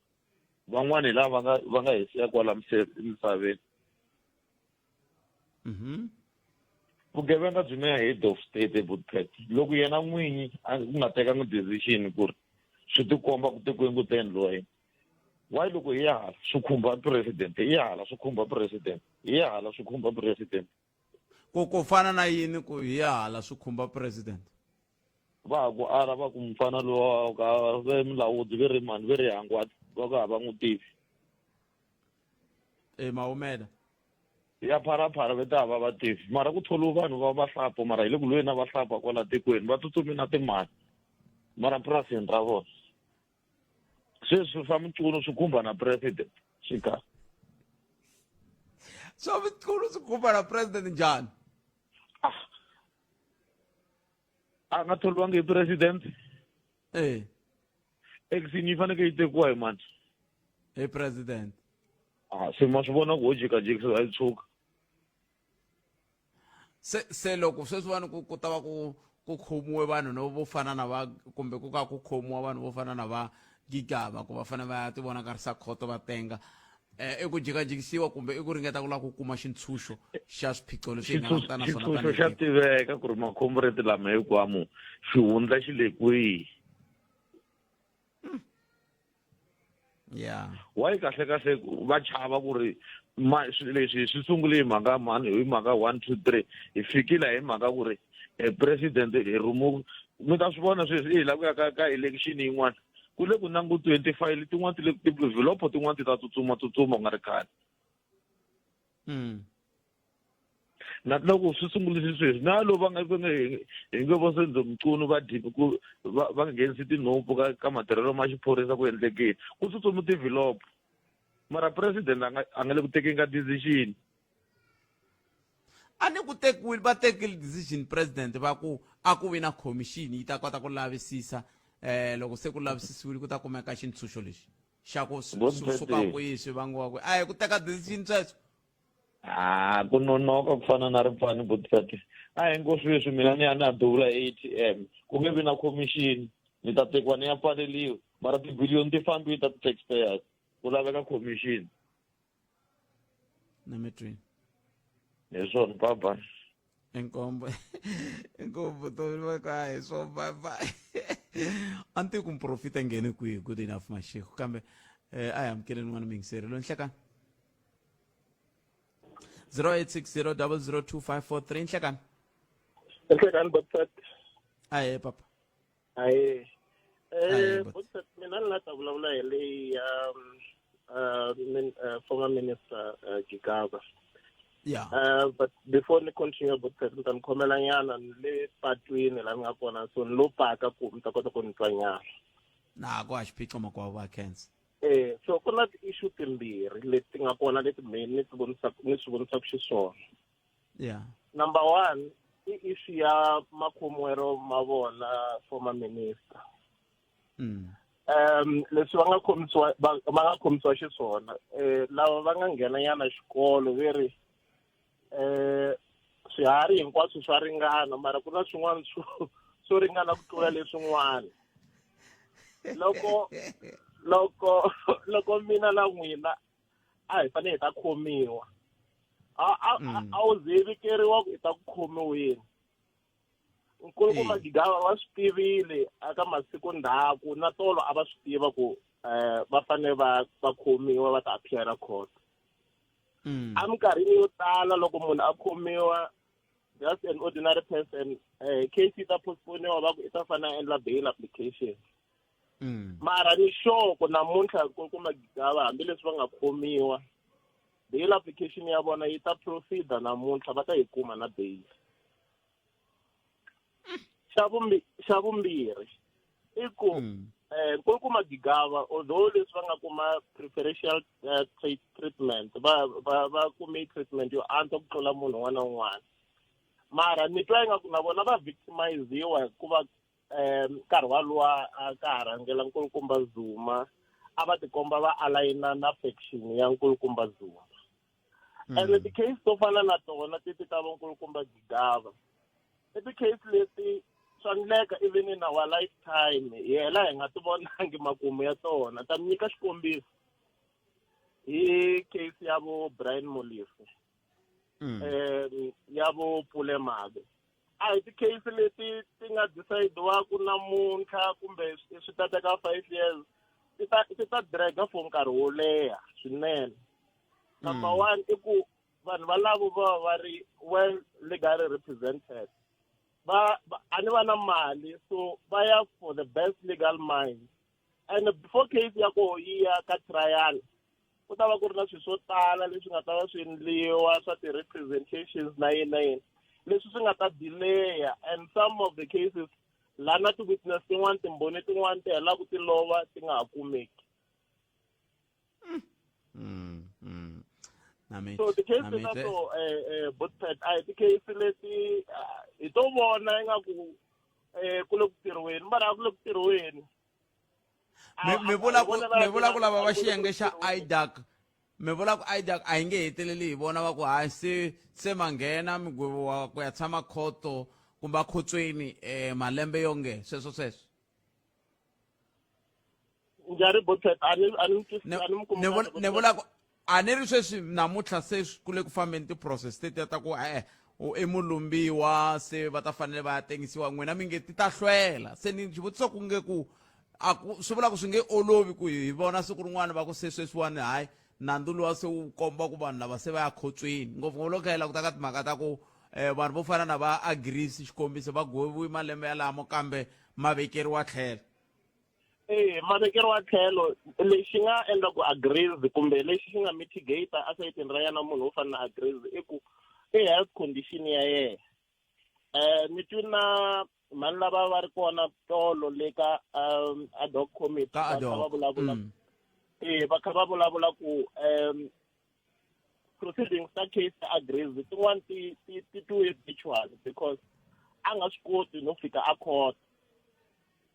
van'wani hi lava va nga hi siya kwala misaveni. Vugevenga byi na head of state buti. Loko yena n'winyi a ku nga tekangi decision ku ri swi tikomba ku tikweni ku ta endliwa yini, why loko hi ya hala swi khumba president, hi ya hala swi khumba president, hi ya hala swi khumba president? Ku fana na yini ku hi ya hala swi khumba president? Va ha ku ala va ku mufana lowa ka ve mulawudi ve ri mani, ve ri hangwati, va ku a va n'wi tivi. E mahumela. Ya pharhaphara ve ta va va tivi, mara ku tholiwe vanhu va vahlapfa, mara hi le ku lweni na vahlapfa kwala tikweni, va tsutsumi na timali mara purasini ra vona. Sweswi swa Mchunu swi khumba na president xikarhi. Swa Mchunu swi khumba na president njhani? A nga tholiwangi hi president? Eh. Action yi fanekele yi tekiwa hi mani? Hi president. Ah, se ma swi vona ku ho jikajikisa a yi tshuka. Se loko sweswiwani ku ta va ku khomiwe vanhu no vo fana na va, kumbe ku ka ku khomiwa vanhu vo fana na va Gigaba, ku va fanele va ya ti vonakarisa khoto va tenga, i ku jikajikisiwa kumbe i ku ringeta ku lava ku kuma xintshunxo xa swiphiqo leswi hi nga langutana na swona? Xintshunxo xa tiveka ku ri makhomboreti lama hinkwamu xihundla xi le kwihi. Why kahle kahle va chava ku ri swilo leswi swi sungule hi mhaka mani, hi mhaka 1 2 3, hi fikile hi mhaka ku ri president hi rhumu. Mi ta swi vona sweswi hi lava ku ya ka election yin'wana, ku le ku langutiweni tifayili tin'wana, ti le ti-envelope tin'wana ti ta tsutsuma tsutsuma ku nga ri khale. Na loko swi sungulise sweswi na lowu va nga hi nge vo Senzo Mchunu va dipi ku va nghenisi tinhompfu ka matirhelo ma xiphorisa, ku endlekile ku tsutsumi ti-envelope, mara president a nga le ku tekeni ka decision. A ni ku tekiwile, va tekile decision president, va ku a ku vi na commission yi ta kota ku lavisisa. Loko se ku lavisisiwile ku ta kumeka xintshunxo lexi xa ku swi suka kwihi, swi vangiwa kwihi. A hi ku teka decision sweswo. A ku nonoka ku fana na ripfani butati. A hi ngo sweswi mina ni ya ni ya duvula ATM, ku nge vi na commission, ni ta tekiwa ni ya pfaleliwa, mara tibiliyoni ti fambile ta ti-taxpayers, ku laveka commission. Na mi twini. Hi swona, bye bye. Inkombo, inkombo to ka hi swo, bye bye. A ni tivi ku muprofita nghene kwihi. Good enough mashiko, kambe a hi amukeleni n'wana muyingiseri loyi nhlekani. 0860002543, nhlekani. Nhlekani Botsat. Ahe papa. Ahe. Ahe, Botsat. Botsat, mina ni la ta vulavula hi leyi ya former minister Gigaba. But before ni continue Botsat, ni ta ni khomela nyana, ni le patwini la ni nga kona, so ni lo paka ku mi ta kota ku ni twa nyana. Na ku a xiphiqo makwavo va khensa. So ku na ti-issue timbirhi leti nga kona leti me ni ti vonisaka, ni swi vonisaka xiswona. Number one i issue ya makhomiwelo ma vona former minister. Leswi va nga khomisiwa, va nga khomisiwa xiswona, lava va nga nghena nyana xikolo ve ri swiharhi hinkwaswo swa ringana, mara ku na swin'wana swo ringana ku tlula leswin'wana. Loko Loko loko mina na n'wina a hi fanele hi ta khomiwa a a mm. a wu ze vikeriwa ku i ta ku khomiweni nkulukumba Gigaba va swi tivile aka masiku ndzhaku na tolo a va swi tiva ku um va fanele va va khomiwa va ta appear court mm. eminkarhini yo tala loko munhu a khomiwa just an ordinary person eh, case yi ta postponiwa va ku i ta fanele a endla bail application mm. mara ni sure ku namuntlha nkulukumba Gigaba hambileswi va nga khomiwa bail application ya vona yi ta proceeda namuntlha va ta yi kuma na bail xa vumbi xa vumbirhi i ku mm. eh nkulukumba Gigaba although leswi va nga kuma preferential uh, treatment va va va kume treatment yo antswa ku tlula munhu un'wana na un'wana mara ni twa ingaku na vona va victimiziwa hikuva um nkarhi walowa a ka ha rhangela nkulukumba Zuma a va tikomba va alayina na faction ya nkulukumba Zuma mm. and ti-case to fana na tona ti ti ta vo nkulukumba Gigaba i ti-case leti swa ndleka even in our lifetime hi hela hi nga ti vonangi makumu ya tona ta mi nyika xikombiso hi case ya vo Brian Molefe mm. um ya vo Pule Mabe a hi ti-case leti ti nga decide-waku namuntlha kumbe swi ta teka five years ti ta ti ta draga for nkarhi wo leha swinene number mm. one i ku vanhu valavo va va ri well legally represented va a ni va na mali so va ya for the best legal mind and before case ya koho yi ya ka trial ku ta va ku ri na swilo swo tala leswi nga ta va swi endliwa swa ti-representations na yini na yini leswi swi nga ta delaya and some of the cases laha na ti-witness tin'wani timbhoni tin'wani ti helaka ti lova ti nga ha kumeki mm, mm. so ti-case ta so eh, eh, botpet a hi ti-case leti ah, hi to vona ingaku um eh, ku le ku tirhiweni mara a ku le ku tirhiweni mi vula ku mi vula ku lava va xiyenge xa IDAC mi vula ku IDAC a yi nge heteleli hi vona va ku hayi se se manghena migwevo wa ku ya tshama khoto kumbe akhotsweni um malembe yonge sweswo sweswo njhani botset a ni a ni a ni mi kumi ni vula ku a ni ri sweswi namuntlha se ku le ku fambeni ti-process tetiya ta ku e-e i mulumbiwa se va ta fanele va ya tengisiwa n'wina mi nge ti ta hlwela se ni xivutiso ku nge ku a ku swi vula ku swi nge olovi ku hi vona siku rin'wana va ku se sweswiwani hayi nandzu luwa se wu komba ku vanhu lava se va ya khotsweni ngopfungopfu loko hi languta ka timhaka ta ku um vanhu vo fana na va agrees xikombiso va gweviwe malembe yalamo kambe ma vekeriwa tlhelo Eh, ma vekeriwa tlhelo lexi nga endla ku agrees kumbe lexi xi nga mitigate asayitini ra yena munhu wo fana na agrees i ku i health condition ya yena eh ni twi na mhani lava va ri kona tolo le ka um ad hoc committee va kha va vulavula mm. eh va kha va vulavula ku um proceedings ta case ta agrees tin'wana ti ti ti tiwe virtual because a nga swi koti no fika a court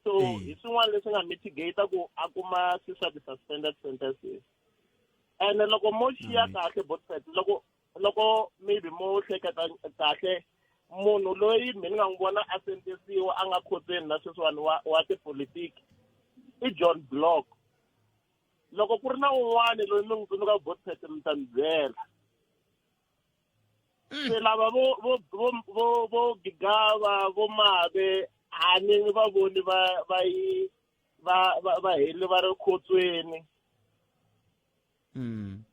so hi swin'wana leswi nga mitigate ku a kuma swi swa ti-suspended sentences and loko mo xiya kahle both loko loko maybe mo hleketa kahle munhu loyi mi ni nga n'wi vona a sentesiwa a nga khotsweni na sweswiwani wa wa tipolitiki i John Block loko ku ri na un'wana loyi mi n'wi tsundzuka botpet mi ta mi byela mm. se lava vo vo vo vo vo gigava vo mabe a ni va voni va va yi va va va heli va ri khotsweni mm.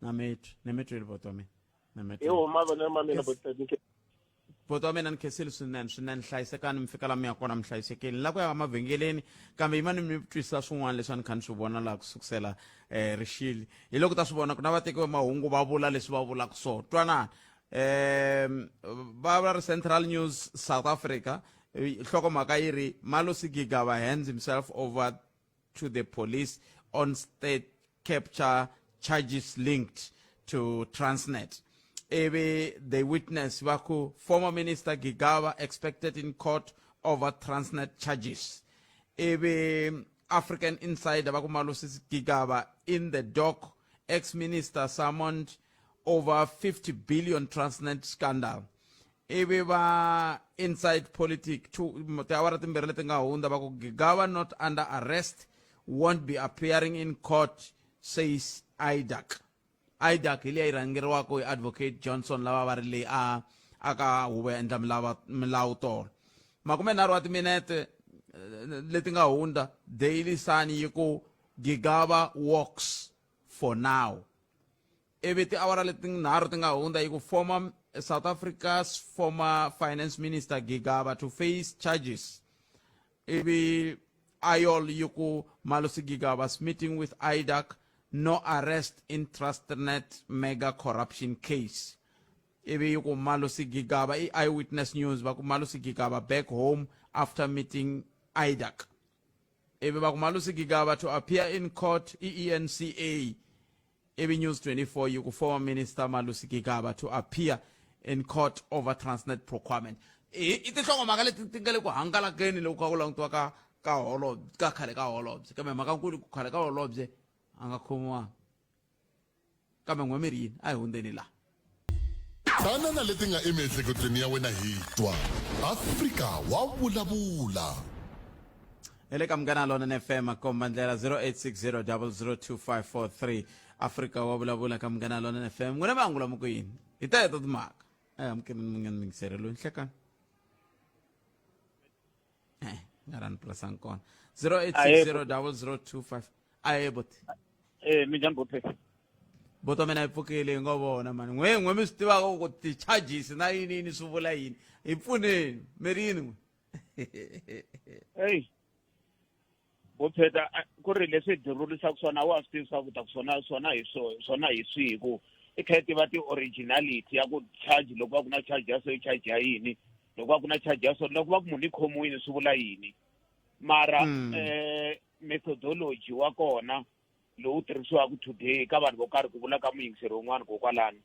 Na mi twi ni mi twile buti wa mina ni mi twile. Hi huma mavonelo ma mina buti buti wa mina ni khensile swinene swinene hlayisekani mi fika la mi ya kona mi hlayisekile ni la ku ya emavhengeleni kambe yimani mi twisa swin'wana leswi a ni kha ni swi vona laha ku sukusela um rixili hi loko ta swi vona ku na vateki va mahungu va vula leswi va vulaka swona twanani um va va ri central news south africa nhlokomhaka yi ri malusi gigaba hands himself over to the police on state capture charges linked to Transnet. Ivi the witness va ku former minister Gigaba expected in court over Transnet charges. Ivi African Insider va ku Malusi Gigaba in the dock ex-minister summoned over 50 billion Transnet scandal. Ivi va Inside Politic two tiawara timbirhi leti nga hundza va ku Gigaba not under arrest won't be appearing in court says IDAC. IDAC hi liya yi rhangeriwaka hi Advocate Johnson lava va ri leyi a a ka huvo ya endla milava milawu tolo. Makumenharhu wa timinete leti nga hundza Daily Sun yi ku Gigaba walks for now. Ivi tiawara letinharhu ti nga hundza yi ku former South Africa's former finance minister Gigaba to face charges. Ivi IOL yi ku Malusi Gigaba's meeting with IDAC, no arrest in Trustnet mega corruption case. Ivi yi ku Malusi Gigaba i Eyewitness News va ku Malusi Gigaba back home after meeting IDAC. Ivi va ku Malusi Gigaba to appear in court i eNCA. Ivi News 24 yi ku former minister Malusi Gigaba to appear in court over Transnet procurement. I i tinhlokomhaka leti ti nga le ku hangalakeni loko kha ku langutiwa ka ka holobye ka khale ka holobye kambe mhaka nkulu ku khale ka holobye a nga khomiwanga kambe n'we mi ri yini a hi hundzeni laha. Tana na leti nga emiehleketweni ya wena hi twa. Afrika wa vulavula. Hi le ka Munghana Lonene FM komba ndlela 0860002543 Afrika wa vulavula ka Munghana Lonene FM n'wina mi angula mi ku yini hi teto timhaka a hi amukeleni munghana mingiseri loyi nhlekani eh nga ra ni purasanga kona 08600025 aye boti. Eh minjhani boti? Boto mina yi pfukile hi ngo vona mani n'we n'we mi swi tivaka ku ti-charges na yini yini swi vula yini hi pfuneni mi ri yini n'we? Eyi bopheta ku ri leswi hi dirulisaka swona a wa swi tivi swa ku ta ku swona swona hi swona hi swihi ku i kha i tiva ti-originality ya ku charge loko va ku na charge ya so i charge ya yini loko va ku na charge ya so loko va ku munhu i khomiwile swi vula yini mara methodology wa kona lowu tirhisiwaka today ka vanhu vo karhi ku vula ka muyingiseri wun'wana kokwalano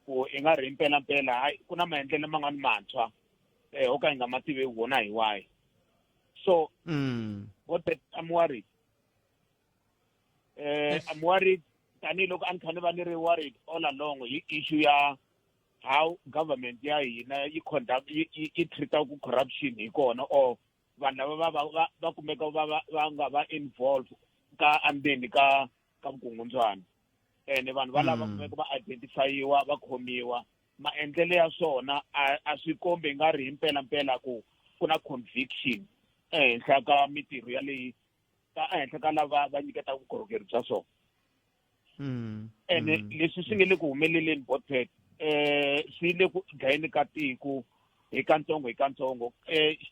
ku i nga ri mpelampela hayi ku na maendlelo man'wani mantshwa ho ka hi nga ma tiveki wona hi wahi so what that I'm worried I'm worried tanihiloko a ni kha ni va ni ri worried all along hi issue ya how government ya hina yi conduct yi yi treat-a ku corruption hi kona or vanhu lava va va va va kumeka va va va nga va involve ka andzeni ka ka vukungundzwana ene vanhu va lava kumeka va identifyiwa va khomiwa maendlelo ya swona a a swi kombi nga ri himpela mpela ku ku na conviction ehenhla ka mitirho yaleyi ka ehenhla ka lava va nyiketaka vukorhokeri bya swona. Ene leswi swi nge le ku humeleleni botpet swi le ku dlayeni ka tiko hi kantsongo hi kantsongo.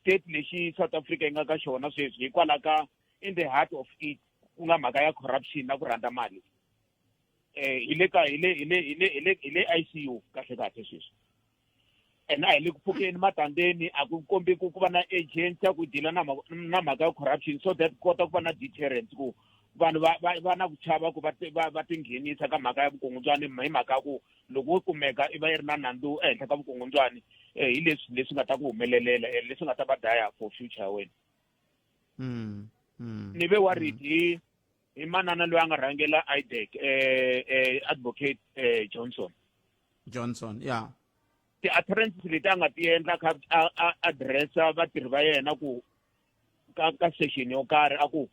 State lexi South Africa yi nga ka xona sweswi hikwalaho ka in the heart of it ku nga mhaka ya corruption na ku rhandza mali hi le ka hi le hi le hi le hi le hi le ICU kahle kahle sweswi. Ene a hi le ku pfukeni matandeni a ku kombi ku ku va na agency ya ku deal-a na na mhaka ya corruption so that kota ku va na deterrence ku vanhu va va va na ku chava ku va va va tinghenisa ka mhaka ya vukungundzwani hi mhaka ya ku loko wo kumeka i va yi ri na nandzu ehenhla ka vukungundzwani hi leswi leswi nga ta ku humelelela leswi nga ta va daya for future ya wena. Ni ve worried hi hi manana loyi a nga rhangela IDAC advocate Johnson. Johnson, yeah. Ti-utterances leti a nga ti endla kha a addressa vatirhi va yena ku ka ka session yo karhi a ku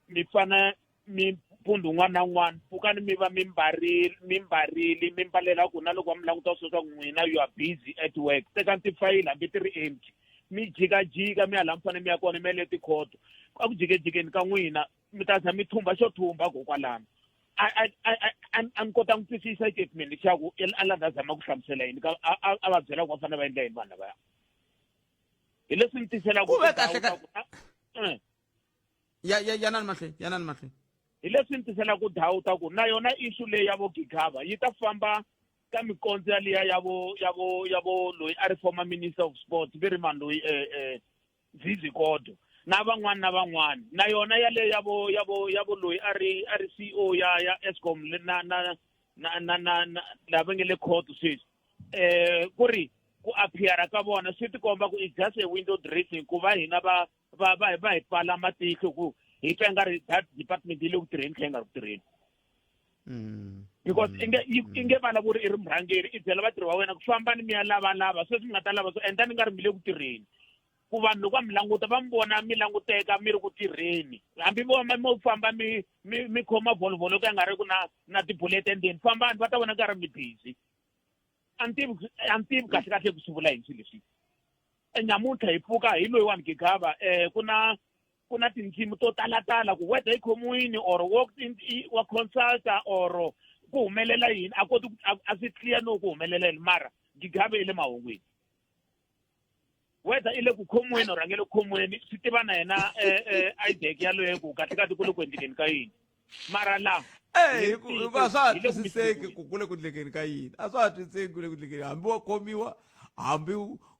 mi fana mi mpfundzu un'wana na un'wana pfukani mi va mi mbarile mi mbarile mi mbalela ku na loko va mi languta swo swa ku n'wina you are busy at work tekani tifayili hambi ti ri empty mi jikajika mi ya laha mi fanele mi ya kona mi ya le tikhoto a ku jikejikeni ka n'wina mi ta za mi thumba xo thumba kokwalano a ni kota ku twisisa statement lexaku a la ta zama ku hlamusela yini ka a va byela ku va fanele va endla yini vanhu lavaya hi leswi ni tiselaka ku ve kahle ka ya ya yanani mahlweni yanani mahlweni hi leswi ni tiselaka doubt ku na yona issue leyi ya vo Gigaba yi ta famba ka mikondzo yaliya ya vo ya vo ya vo loyi a ri former minister of sports ve ri mani loyi Zizi Kodwa na van'wani na van'wani na yona yaleyo ya vo ya vo ya vo loyi a ri a ri CEO ya ya Eskom na na na na na na lava nge le court sweswi ku ri ku appear ka vona swi tikomba ku it's just a window dressing ku va hina va va va va hi pfala matihlo ku hi twa nga ri that department yi le ku tirheni kha yi nga ri ku tirheni. Because i nge i nge vulavuri i ri murhangeri i byela vatirhi va wena ku fambani mi ya lavalava sweswi mi nga ta lava swo endla ni nga ri mi le ku tirheni, ku vanhu loko va mi languta va mi vona mi languteka mi ri ku tirheni, hambi vo mo famba mi mi mi khoma volovolo ka nga ri ku na na tibulete endzeni, fambani va ta vona ka ri mi busy. A ni tivi, a ni tivi kahle kahle ku swi vula yini swilo leswi. Nyamuntlha hi pfuka hi loyiwani Gigaba, ku na tindzimi to talatala ku whether yi khomiwini or wa consulta or ku humelela yini, a koti a swi clear no ku humelela yini, mara Gigaba i le mahungwini, whether i le ku khomiweni or a nge le ku khomiweni, swi tiva na yena IDAC yaloye ku kahle kahle ku le ku endlekeni ka yini, mara la Eh, hikuva swa ha twisiseki ku ku le ku ndlekeni ka yini, a swa ha twisiseki ku le ku ndlekeni, hambi wa khomiwa, hambi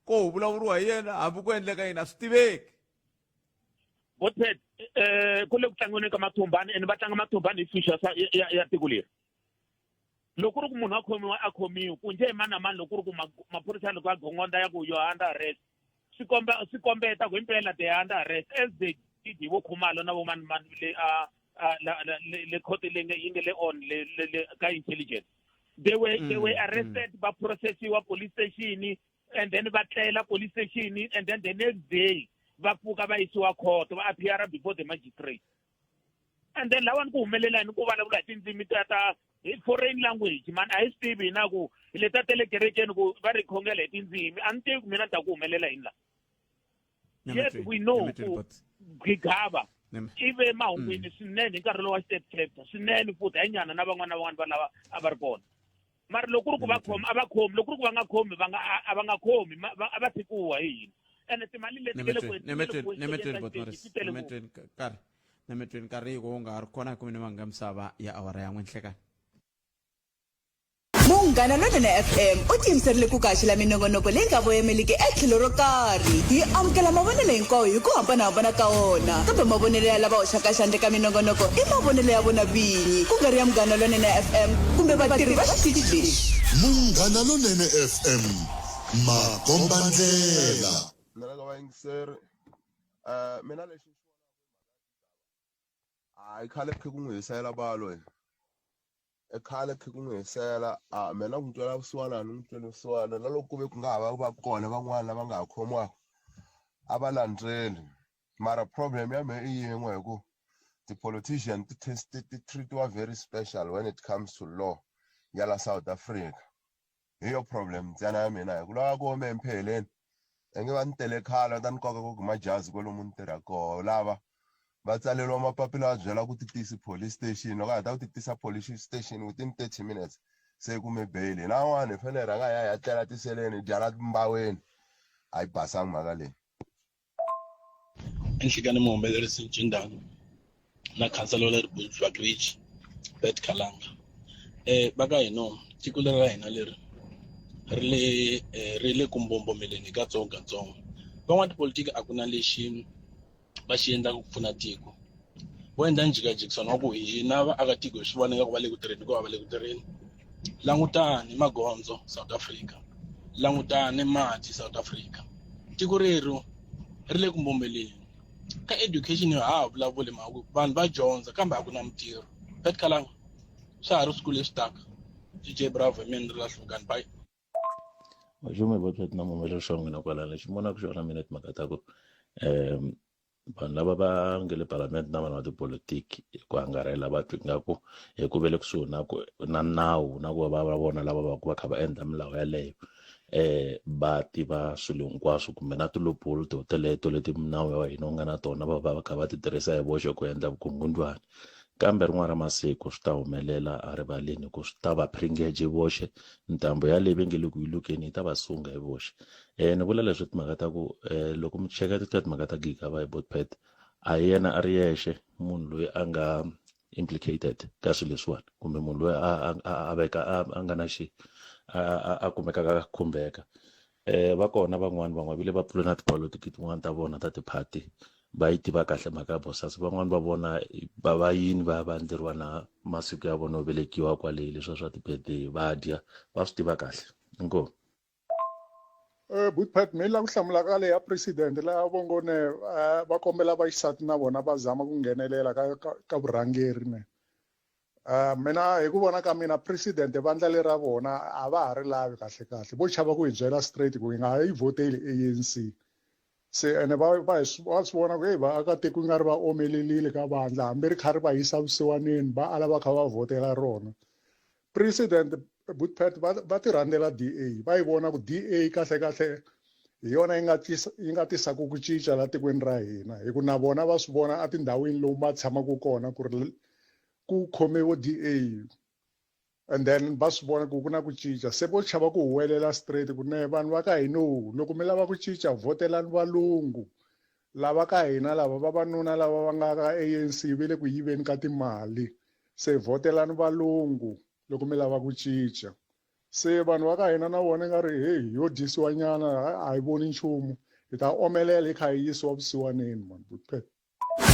ko vulavuriwa hi yena, hambi ku endleka yini, a swi tiveki. Botpet, ku le ku tlangiweni ka mathumbani, and va tlanga mathumbani hi future ya tiko leri. Loko ku ri ku munhu a khomiwa, a khomiwi ku njhe hi mani na mani, loko ku ri ku maphorisa loko a gongonda ya ku you are under arrest, swi komba swi kombeta ku himpela they are under arrest, as they did hi vo Khumalo na vo mani mani le a le court le yi nge le on le ka intelligence. They were arrested, va processiwa police station, and then va tlela police station, and then the next day va pfuka va yisiwa court, va appear before the magistrate. And then lawani ku humelela yini ku vulavula hi tindzimi ta hi foreign language man, a hi swi tivi hina ku hi leta tele kerekeni ku va ri khongela hi tindzimi, a ni tivi ku mina ni ta ku humelela yini la. Yes, we know ku Gigaba i ve mahungwini swinene hi nkarhi lowu wa state capture swinene, futhi hayi nyana na van'wana na van'wana va lava a va ri kona, mara loko ku ri ku va khoma, a va khomi, loko ku ri ku va nga khomi, va nga a va nga khomi, a va tshikiwa hi hina, ene timali leti te le ku nkarhi nemetweni nkarhi yi ku nga ha ri kona hi kumini vanga misava ya awara ya n'we nhlekani. Munghana Lonene FM u tiyimiserile ku kaxela minongonoko leyi nga voyemeliki etlhelo ro karhi. Hi amukela mavonelo hinkwawo hi ku hambanahambana ka wona, kambe mavonelo ya lava hoxaka xandla eka minongonoko i mavonelo ya vona vinyi, ku nga ri ya Munghana Lonene FM kumbe vatirhi va xitichi lexi. Munghana Lonene FM, makombandlela. Mina ka vayingiseri mina lexi hayi khale khe ku n'wi hisela balo i khale khe ku n'wi hisela a mina ku n'wi twela vusiwana ni n'wi twela vusiwana, na loko ku ve ku nga ha va va kona van'wana lava nga ha khomiwaka, a va landzeli, mara problem ya mehe i yin'we, hi ku ti-politician ti ti treatiwa very special when it comes to law ya la South Africa. Hi yo problem ntsena ya mina, hi ku lava ku hume empheleni i nge va ni tele khale va ta ni koka ku majazi kwalomu ni tirha koho, lava va tsaleriwa mapapila va byela ku ti tisi police station, loko a heta ku ti tisa police station within 30 minutes se kume bail. Hina van'wana hi fanele hi rhanga hi ya hi ya tlela tiseleni, hi dya la timbaweni, a yi basanga mhaka leyi. Enhlekani muhumelerisi Ncindani na khansela wa le Bushbuckridge Bert Khalanga. Va ka hina tiko leri ra hina leri ri le ri le ku mbombomeleni hi katsongokatsongo. Van'watipolitiki a ku na lexi va xi endlaka ku pfuna tiko, vo endla njhikajikisano wa ku hina vaakatiko hi swi vona ingaku va le ku tirheni hikuva va le ku tirheni. Langutani magondzo South Africa, langutani mati South Africa, tiko rero ri le ku mbombeleni. Ka education ha ha vulavuli mhaka ku vanhu va dyondza kambe a ku na mintirho. Bert Kalanga swa ha ri siku leswi taka. DJ Bravo hi mina ni ri la Hluvukani, bye. Malume va twa na muhumelerisi wa n'wina kwalano, lexi ni vonaka xona mina timhaka ta ku vanhu lava va nga le palamende na vanhu va tipolotiki hi ku angarhela va twa ingaku hi ku ve le kusuhi na ku na nawu na ku va va vona lava va ku va kha va endla milawu yaleyo, va tiva swilo hinkwaswo kumbe na ti-loophole to teleto leti nawu wa hina wu nga na tona, va va va kha va ti tirhisa hi voxe ku endla vukungundzwani. Kambe rin'wana ra masiku swi ta humelela erivaleni ku swi ta va pringeje voxe, ntambu ya leyi va nge le ku yi lukeni yi ta va sunga hi voxe. Ni vula leswi timhaka ta ku loko mi cheka ta timhaka ta Gigaba hi Botpet, a hi yena a ri yexe munhu loyi a nga implicated ka swilo leswiwani, kumbe munhu loyi a veka a nga na xi a kumekaka a khumbeka. Va kona van'wani, van'we vile va pfule na tipolotiki tin'wani ta vona ta tiphati, va yi tiva kahle mhaka ya Bosasa. Van'wani va vona va va yini va va endleriwa na masiku ya vona yo velekiwa kwale, leswiya swa ti-birthday va dya, va swi tiva kahle. Inkomu. Butpet, mi la ku hlamula ka leya president laha vo ngo ne va kombela vaxisati na vona va zama ku nghenelela ka vurhangeri ne. Mina hi ku vona ka mina president vandla leri ra vona a va ha ri lavi kahle kahle vo chava ku hi byela straight ku hi nga ha yi vhoteli ANC se ene va va hi va swi vona ku heyi vaakatiko nga ri va omelelile ka vandla hambi ri kha ri va yisa vusiwaneni va ala va kha va vhotela rona president Boetpet va va ti rhandzela DA va yi vona ku DA kahle kahle hi yona yi nga tisa yi nga tisaka ku cinca la tikweni ra hina hi ku na vona va swi vona etindhawini lomu va tshamaka kona ku ri ku khome vo DA and then va swi vona ku ku na ku cinca se vo chava ku huwelela straight ku ne vanhu va ka hina loko mi lava ku cinca vhotelani valungu lava ka hina lava vavanuna lava va nga ka ANC ve le ku yiveni ka timali se vhotelani valungu loko mi lava ku cinca se vanhu va ka hina na vona nga ri heyi yo dyisiwa nyana a hi voni nchumu hi ta omelela hi kha hi yisiwa vusiwaneni man Boetpet.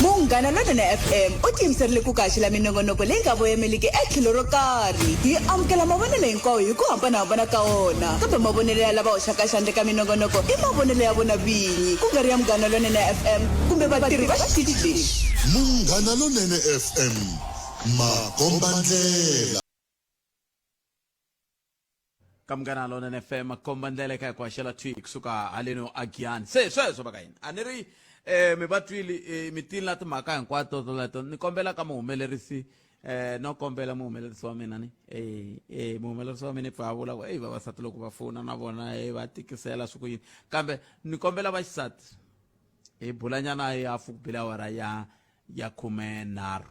Munghana Lonene FM u tiyimiserile ku kaxela minongonoko leyi nga voyemeliki etlhelo ro karhi. Hi amukela mavonelo hinkwawo hi ku hambanahambana ka wona, kambe mavonelo ya lava hoxaka xandla eka minongonoko i mavonelo ya vona vinyi, ku nga ri ya Munghana Lonene FM kumbe vatirhi va xitichi lexi. Munghana Lonene FM, makombandlela. Ka Munghana Lonene FM komba ndlela eka hi ku haxela thwi kusuka haleni agiyani se sweswo va ka hina a ni ri eh mi va twili eh, mi tili na timhaka hinkwato toleto ni kombela ka muhumelerisi eh no kombela muhumelerisi wa mina ni eh eh muhumelerisi wa mina i pfa a vula ku eyi vavasati loko va fona na vona eh va tikisela swi ku yini kambe ni kombela vaxisati hi bulanyana hi hafu ku bile awara ya ya 13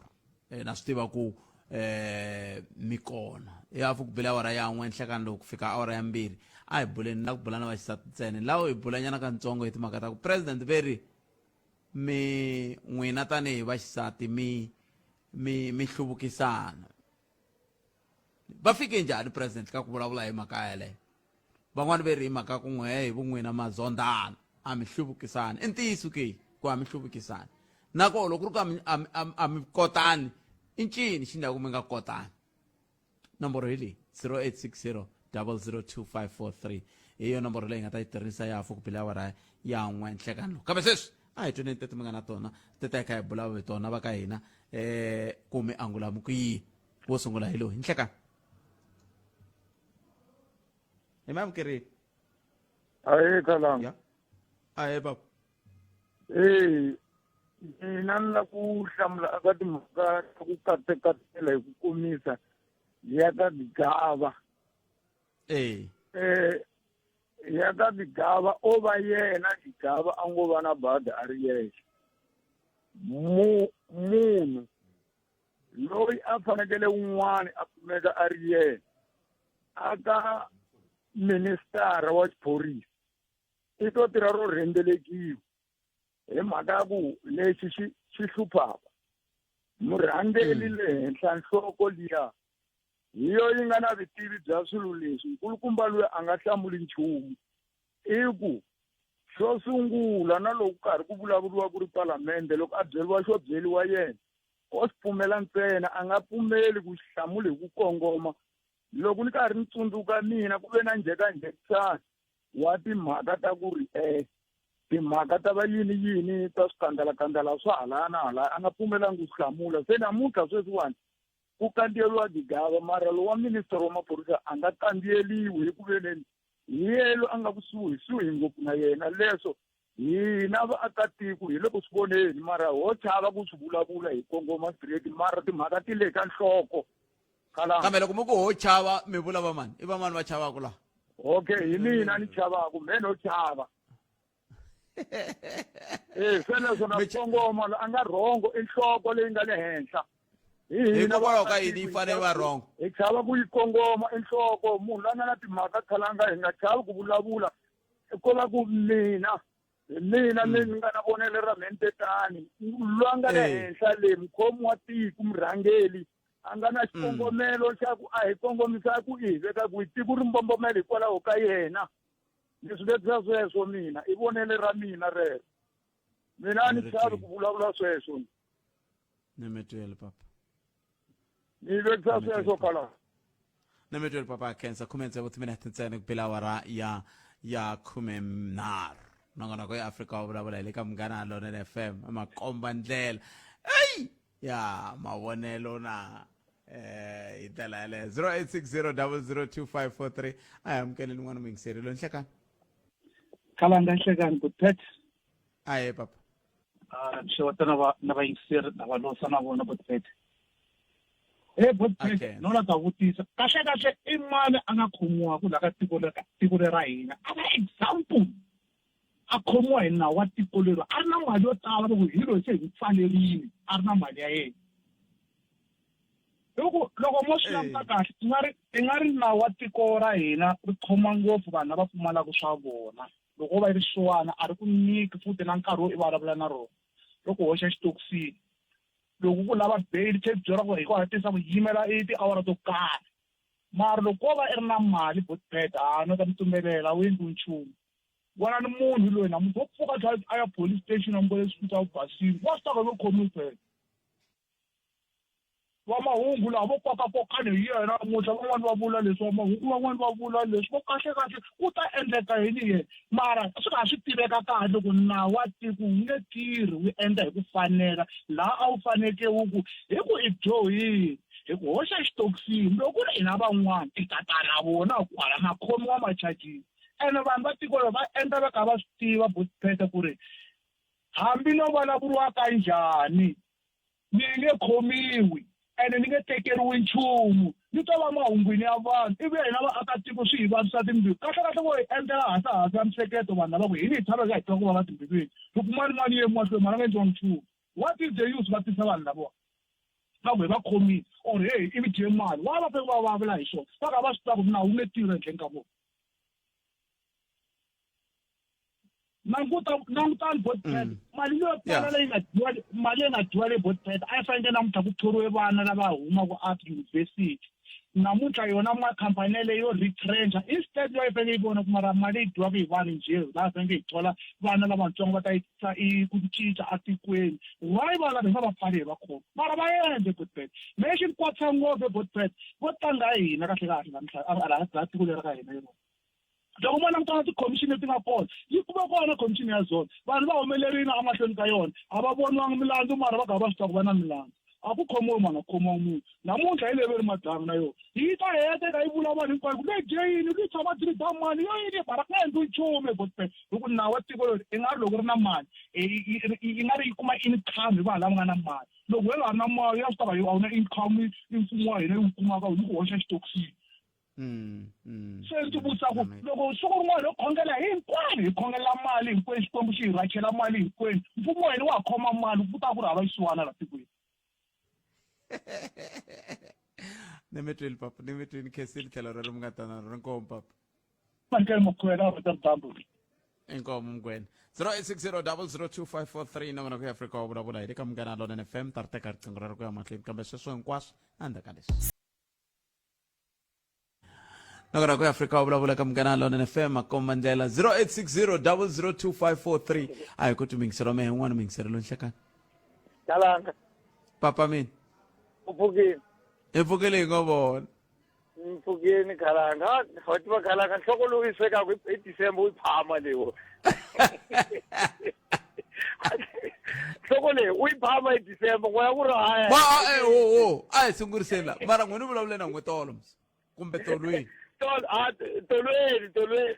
eh, na swi tiva ku eh mi kona hi hafu ku bile awara ya n'we nhlekani loko ku fika awara ya mbirhi a hi buleni la ku bula na vaxisati ntsena lawo hi bulanyana kantsongo hi timhaka ta ku president ve ri mi n'wina tanihi vaxisati mi mi mi hluvukisana va fike njhani president ka ku vulavula hi mhaka yeleyo van'wani ve ri hi mhaka ku n'we hi vun'wina mazondana a mi hluvukisani i ntiyiso ke ku a mi hluvukisani na koho loko ku ri ku a mi kotani i ncini xi ndlaku mi nga kotani nomboro hi leyi 0860 002543 hi yo nomboro leyi nga ta yi tirhisa ya hafu ku bile awara ya n'we nhlekani lowu kambe sweswi a hi tweneni teti mi nga na tona ti ta hi kha hi bula hi tona va ka hina um ku mi angula mi ku yini wo sungula hi loyi nhlekani hi mi amukerile Ahee Khalanga. Ahee baba. Ee, mina ni la ku hlamula aka timhaka ta ku katekatela hi ku komisa ya ka Gigaba. Ee. Eh ya ka Gigaba o va yena Gigaba a ngo va na bada a ri yexe. Mu munhu loyi a fanekele un'wana a kumeka a ri yena aka ministara wa xiphorisa i to tirha ro rhendzelekiwa hi mhaka ya ku lexi xi xi hluphaka murhangeri le henhla nhloko liya hi yo yi nga na vutivi bya swilo leswi nkulukumba luya a nga hlamuli nchumu i ku xo sungula na loko karhi ku vulavuriwa ku ri palamende loko a byeriwa xo byeriwa yena o swi pfumela ntsena a nga pfumeli ku xi hlamula hi ku kongoma loko ni karhi ni tsundzuka mina ku ve na njhekanjhekisano wa timhaka ta ku ri um timhaka ta va yini yini ta swikandalakandala swa halaya na halaya a nga pfumelangi ku swi hlamula se namuntlha sweswiwani ku kandziyeriwa Gigaba mara lowa minister wa maphorisa a nga kandziyeliwi hi ku veneni hi yelo a nga kusuhi suhi ngopfu na yena leswo hina vaakatiko hi le ku swi voneni mara ho chava ku swi vulavula hi kongoma straight mara timhaka ti le ka nhloko kambe loko mi ku ho chava mi vula vamani i vamani va chavaka laha okay hi mina ni chavaku me no chava eh se leswo na kongoma a nga rhongo i nhloko leyi nga le henhla hikokwalaho ka yini yi fanele va rhongo hi chava ku yi kongoma i nhloko munhu la nga na timhaka khalanga hi nga chavi ku vulavula ko va ku mina hi mina ni nga na vonelo ra mhentetani lwa nga le henhla le mukhomi wa tiko murhangeli a nga na xikongomelo xa ku a hi kongomisa ku i hi veka kwihi tiko ri mbombomela hikwalaho ka yena ni swi vekisa sweswo mina i vonele ra mina rero mina a ni chavi ku vulavula sweswo ni mi twele papa ni vekisa sweswo kala ni mi twele papa khensa khume tsevu timinete ntsena ku bela awara ya ya 13 nongonoko ya Afrika wa vulavula hi le ka Munghana Lonene FM makomba ndlela eyi ya mavonelo na. Eh, hi ndlela yaleyo 0860002543 a hi amukeleni n'wana muyingiseri loyi nhlekani. Khalanga nhlekani good pet. Aye papa. Ah, xeweta na va na vayingiseri na valosa na vona good pet. He good pet, no la ta vutisa. Kahle kahle i mani a nga khomiwa ku la ka tiko leri tiko leri ra hina. A va example. A khomiwa hi nawu wa tiko leri a ri na mali yo tala loko hi loyi se hi n'wi pfalerile a ri na mali ya yena. Hi ku loko mo swi languta kahle i nga ri i nga ri nawu wa tiko ra hina ri khoma ngopfu vanhu lava pfumalaka swa vona. Loko wo va i ri xisiwana a ri ku nyiki futhi na nkarhi wo i vulavula na rona ri ku hoxa xitokisini. Loko ku lava bail se byela ku hi ku hatlisa ku yimela i tiawara to karhi. Mara loko ko va i ri na mali Botpet ha no ta mi tumbelela a wu endliwi nchumu. Vona ni munhu loyi namuntlha wo pfuka a tlhela a ya police station a mbale swilo swa ku basile wa swi tiva ku a nge khomiwi phela. Va mahungu laha vo kokakokani hi yena namuntlha van'wani va vula leswi va mahungu van'wani va vula leswi vo kahle kahle ku ta endleka yini yena mara swi nga swi tiveka kahle ku nawu wa tiko wu nge tirhi wu endla hi ku fanela laha a wu faneke wu ku hi ku i dyohile hi ku hoxa xitokisini loko ku ri hina van'wana i ta ta na vona kwala ma khomiwa ma chajiwa ene vanhu va tiko leri va endla va kha va swi tiva botipete ku ri hambi no vulavuriwa ka njhani ni nge khomiwi ene ni nge tekeriwi nchumu ni to va mahungwini ya vanhu ivi hina vaakatiko swi hi vavisa timbilu kahlekahle vo hi endlela hasahasa ya mihleketo vanhu lava ku hini hi tshama hi hi twa ku vava timbilwini loko mani mani ye mahlweni mara nga endliwa nchumu what is the use va tisa vanhu lavawa va ku hi va khomile or hey ivi dye mali wa va fanele va va vula hi swona va kha va swi tiva ku nawu wu nge tirhi ehenhleni ka vona languta langutani botpet mm. mali leyo tala leyi nga dyiwa mali leyi nga dyiwa le botpet a yi fanele namuntlha ku thoriwe vana lava humaka a tiyunivhesiti namuntlha yona makhampani yaleyo yo retrencha instead yo yi fanele yi vona ku mara mali yi dyiwaka hi vanhu njhe laha fanele hi thola vana lavatsongo va ta yisa i ku cinca atikweni why va lava hi nga va pfali hi va khoma mara va endle botpet me xi ni kwatisa ngopfu botpet vo tlanga hina kahle kahle laha tiko leri ka hina yona loko mo langutana tikhomixini leti nga kona yi kuma kona khomixini ya zona vanhu va humelerile emahlweni ka yona a va voniwanga milandzu mara va ka va swi tiva ku va na milandzu a ku khomiwe munhu a khomiwa munhu namuntlha hi leyi ve ri madzanga na yona yi ta heta ka yi vula vanhu hinkwayo ku leyi dye yini ku yi tshama dirida mali yo yini mara ku nga endliwi nchumu ebotipet hi ku nawu wa tiko leri i nga ri loko ri na mali i nga ri yi kuma income hi vanhu lava nga na mali loko we nga ri na mali ya swi tava a wu na income i mfumo wa hina yi wu kumaka yi ku hoxa xitokisini Mm, mm, se ndzi vutisa ku loko siku rin'wana ho khongela hinkwenu hi khongelela mali hinkwenu xikwembu xi hi rhachela mali hinkwenu mfumo wa hina wa ha khoma mali ku ta ku ri hava xisiwana la tikweni. Ni mi twini papa, ni mi twini khensile tlhelo rero mi nga ta na rona. Inkomu papa. Mankele makhuvela a rita dyambu. Inkomu mgwena. 0860002543 nongonoko ya Afrika wa vulavula hi le ka Munghana Lonene FM ta ri teka riqingho rero ku ya mahlweni kambe sweswo hinkwaswo endzhaku ka leswi. Nongonoko ku ya Afrika wa vulavula ka Munghana Lonene FM makomba ndlela 0860002543 a hi ku timingiselo mehe un'wana mingiselo lo nhlekani. Kalanga. Papa mina. U pfukile. Hi pfukile hi ngo vona. Mpfukeni khalanga wa tiva khalanga nhloko lowu yi swekaka hi December u yi phama leyo. Nhloko leyi u yi phama hi December n'wana ku ri haya. Ma eh o o a hi sunguriseni la mara n'wina vulavule na n'we tolo mos kumbe tolweni. Tolo a tolweni tolweni.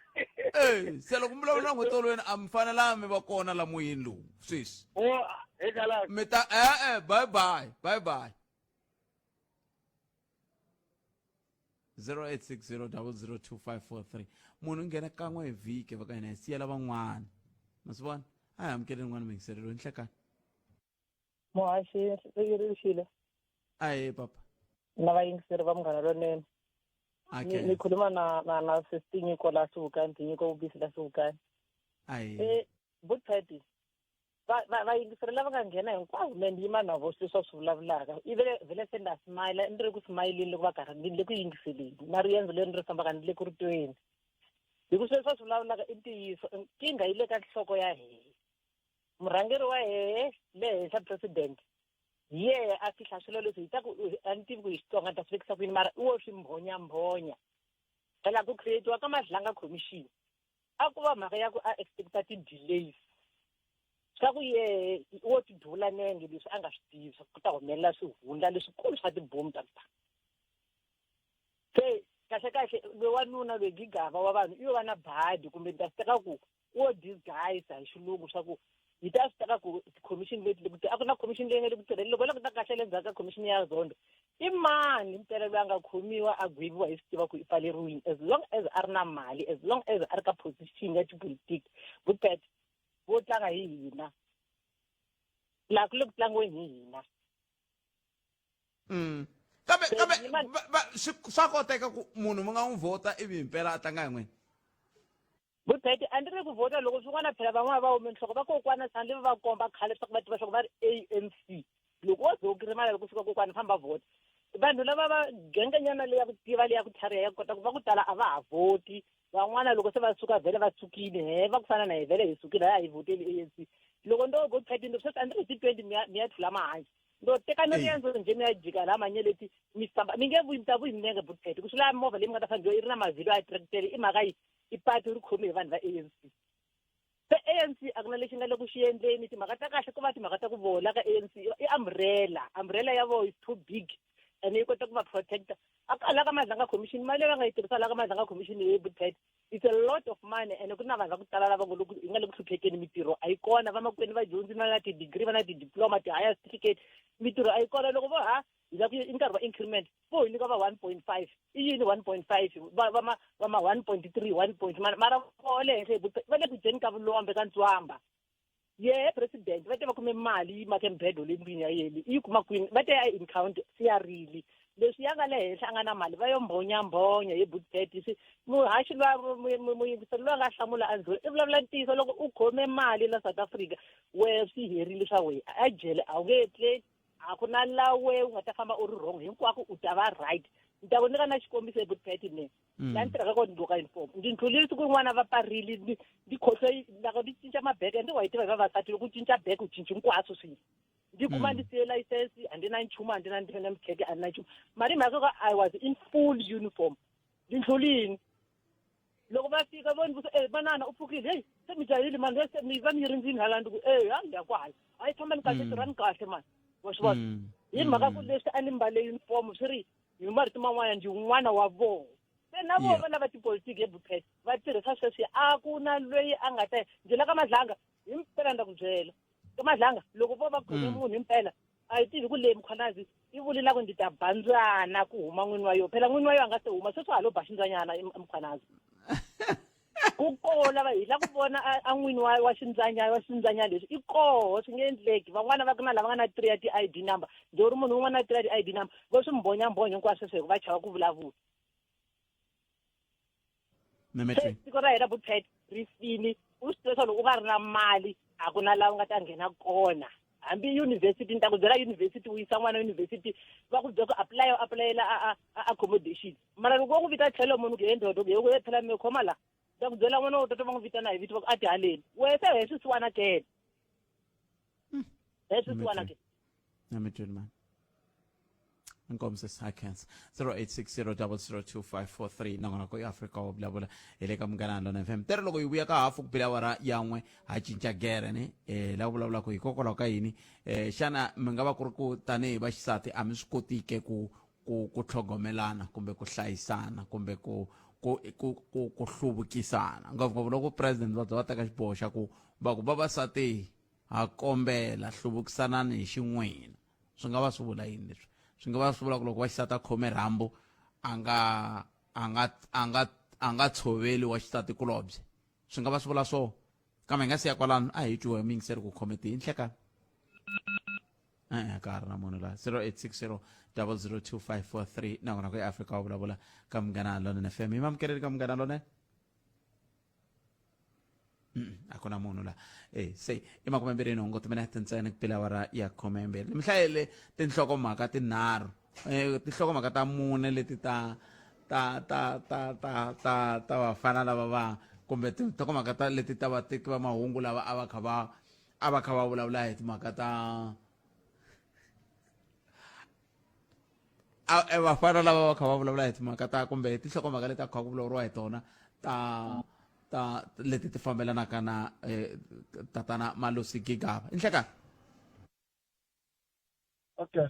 Eh se loko mi vulavula na n'we tolweni a mi fanelanga mi va kona la moyeni lowu sweswi. O he khalanga. Mi ta eh eh bye bye bye bye. 0860002543 munhu u nghena kan'we hi vhiki va ka hina hi siyela van'wana ma swi vona a hi amukeleni n'wana muyingiselelo nhlekani Muhaxi ri xile. Ahe papa. Na vayingiseri va Munghana Lonene. Okay. Ni khuluma na na na sesi Nyiko la Hluvukani, Tinyiko Vubisi la Hluvukani. Ahe. Eh, Butpheti va va vayingiseri lava nga nghena hinkwavo me ni yima na vo swilo leswi va swi vulavulaka ivi vhele se nda smile ni ri ku smayileni loko va karhi ni le ku yingiseleni na riendzo leri ni ri fambaka ni le ku ri tweni hi ku swilo leswi va swi vulavulaka i ntiyiso nkingha yi le ka nhloko ya hehe murhangeri wa hehe le henhla president hi yehe a fihla swilo leswi hi ta ku a ni tivi ku hi Xitsonga ni ta swi vekisa ku yini mara i wo swi mbhonyambhonya phela ku create-iwa ka Madlanga commission a ku va mhaka ya ku a expecta ti-delays swa ku yehe wo ti duvula nenge leswi a nga swi tivi swa ku ta humelela swihundla leswikulu swa tibomu ta ku ta. Se kahle kahle loyi wanuna loyi Gigaba wa vanhu i yo va na badi kumbe ni ta swi teka ku wo disguise hi xilungu swa ku hi ta swi teka ku ti-commission leti le ku a ku na commission leyi nga le ku tirheni loko va la ku ta kahle le ndzhaku ka commission ya Zondo i mani mpela loyi a nga khomiwa a gweviwa hi swi tiva ku i pfaleriwile as long as a ri na mali as long as a ri ka position ya tipolitiki vupet vo tlanga hi hina laha ku le ku tlangiweni hi hina. Kambe kambe swa koteka ku munhu mi nga n'wi vhota ivi himpela a tlanga hi n'wina? Vubeti a ndzi ri ku vhota loko swin'wana phela van'wana va hume nhloko va kokwana sandi va va komba khale leswaku va tiva leswaku va ri ANC loko wo ze u kirimala loko fika kokwana famba vhota vanhu lava va gengenyana leya ku tiva leya ku tlhariha ya kota ku va ku tala a va ha vhoti van'wana loko se va suka vhele va sukile he va ku fana na hi vhele hi sukile a hi vhoteli ANC loko ndo vo ndo sweswi a ndzi ri hi ti 20 mi ya mi ya thula mahanji ndo teka ni riendzo njhe mi ya jika laha manyeleti mi famba mi nge vuyi mi ta vuyi milenge butete ku swi lava movha leyi mi nga ta famba yi ri na mavhilwa ya tractor i mhaka yi i patu ri khome hi vanhu va ANC se ANC a ku na lexi nga le ku xi endleni timhaka ta kahle ku va timhaka ta ku vola ka ANC i umbrella umbrella ya vona is too big ene yi kota ku va protector a ka la ka Madlanga commission mali leyi va nga yi tirhisa la ka Madlanga commission hi butete it's a lot of money ene ku na vanhu va ku tala lava ngo loko hi nga le ku hluphekeni mitirho a yi kona vamakwenu va dyondzi va na ti-degree va na ti-diploma ti-higher certificate mitirho a yi kona loko vo ha hi la ku i nkarhi wa increment vo hi nyika va 1.5 i yini 1.5 va va ma va ma 1.3 1 point mara vo le henhla hi va le ku dyeni ka vulombe ka ntswamba yehe president va te va kume mali yi make mbhedo le ndlwini ya yena i yi kuma kwini va te ya encounter se ya rili leswi ya nga le henhla a nga na mali va yo mbhonyambhonya hi budget swi muhaxi lwa muyingiseri loyi a nga hlamula a ndlhula i vulavula ntiyiso loko u khome mali la South Africa wehe swi herile swa wehe a jele a wu nge etleli a ku na la we u nga ta famba u ri wrong hinkwako u ta va right ni ta ku nyika na xikombiso hi budget ne la ni tirhaka kona ni gqoka uniform ndzi ndlhulile siku rin'wana va parile ndzi ndzi khohlwe loko ndzi cinca mabeke ndzi wa yi tiva hi vavasati loko u cinca beke u cinci hinkwaswo swilo ndzi kuma ndzi siye license a ndzi na nchumu a ndzi na na mkheke a ndzi na nchumu mali mhaka ka I was in full uniform ndzi ndlhulini loko va fika vo ni vutisa e manana u pfukile heyi se mi jahile mani se mi va mi yi rindzini hala ndzi ku e ha ni ya kwala hayi fambani kahle tirhani kahle mani wa swi vona hi mhaka ku leswi a ni mbale uniform swi ri hi marito man'wana ndzi wun'wana wa vona se na vona va lava tipolitiki ebuphet va tirhisa sweswi a ku na loyi a nga ta ndzi la ka Madlanga hi mpela ni ta ku byela ka Madlanga loko vo va khome munhu himpela a yi tivi ku leyi Mkhwanazi yi vule na ku ndzi ta ba mbyana ku huma n'wini wa yona phela n'wini wa yona a nga se huma sweswi ha lo ba ximbyanyana Mkhwanazi ku koho lava hi la ku vona a n'wini wa wa ximbyanyana wa ximbyanyana leswi i koho swi nge endleki van'wana va ku na lava nga na three ya ti-I_D number nje u ri munhu un'wana na three ya ti-I_D number vo swi mbhonyambhonya hinkwaswo sweswo hikuva va chava ku vulavula se tiko ra hina buthet ri fini u swi tiva leswaku loko u nga ri na mali a ku na laha u nga ta nghena kona hambi university ni ta ku byela university u yisa n'wana university va ku byela ku apply u apulayela a accommodation mara loko wo n'wi vita tlhelo munhu ku he ndodo ku he phela mi khoma la ta ku byela n'wana wo tata va n'wi vitana hi vito va ku a ti haleni wehe se he swisiwana kele he swisiwana ke Namitweni man. Inkomu sesakhensa 0860002543 nakona ko iAfrika wa vulavula hi le ka Munghana Lona FM tere loko yi vuya ka hafu ku bile awara ya n'we ha cinca gere ne la vulavulaka hikokwalaho ka yini xana mi nga va ku ri ku tanihi vaxisati a mi swi kotike ku ku ku tlhogomelana kumbe ku hlayisana kumbe ku ku ku ku ku hluvukisana ngopfungopfu loko president va va teka xiboho xa ku va ku vavasati ha kombela hluvukisanani hi xin'wina swi nga va swi vula yini leswi swi nga va swi vula ku loko wa xisati a khome rhambu a nga a nga a nga a nga tshoveli wa xisati kulobye swi nga va swi vula swo kambe hi nga siya kwalano a hi twiwe miyingiseri ku khome tihi nhlekani e-e ka ha ri na munhu laha 0860 002543 nakona ku eAfrika wa vulavula ka Munghana Lonene FM hi mamukeleli ka Munghana Lonene a ku na munhu la e se i makumembirhi nhungu timinete ntsena ku pela awara ya khumembirhi mi hlayele tinhlokomhaka tinharhu tinhlokomhaka ta mune leti ta ta ta ta ta ta ta vafana lava va kumbe tinhlokomhaka ta leti ta vateki va mahungu lava a va kha va a va kha va vulavula hi timhaka ta a vafana lava va kha va vulavula hi timhaka ta kumbe hi tinhlokomhaka leti a kha ku vulavuriwa hi tona ta ta leti ti fambelanaka na tatana Malusi Gigaba i nhlekani okay.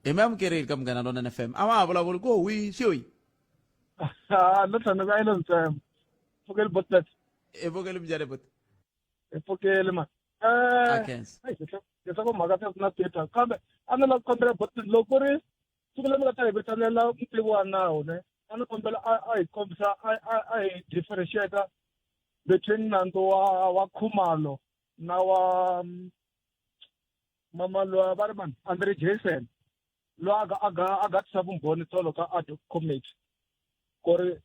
Hi mi amukerile ka Munghana Lonene FM. A va ha vulavuli ku wi swi Ah, no tlhana ka ilo ntsema. Pfukeli botlet. I pfukeli minjhani bot? I pfukeli ma. Eh. Ai, leswaku mhaka se na Twitter kambe a ni lava ku kombela botlet loko ku ri siku leri mi nga ta hi vitanela mutivi wa nawu ne a ni kombela a hi kombisa a hi differentiate between nandzu wa Khumalo na wa mama loyi va ri mani Andre Jason loyi a ga a ga a ga tisa vumbhoni tolo ka ad hoc committee ku ri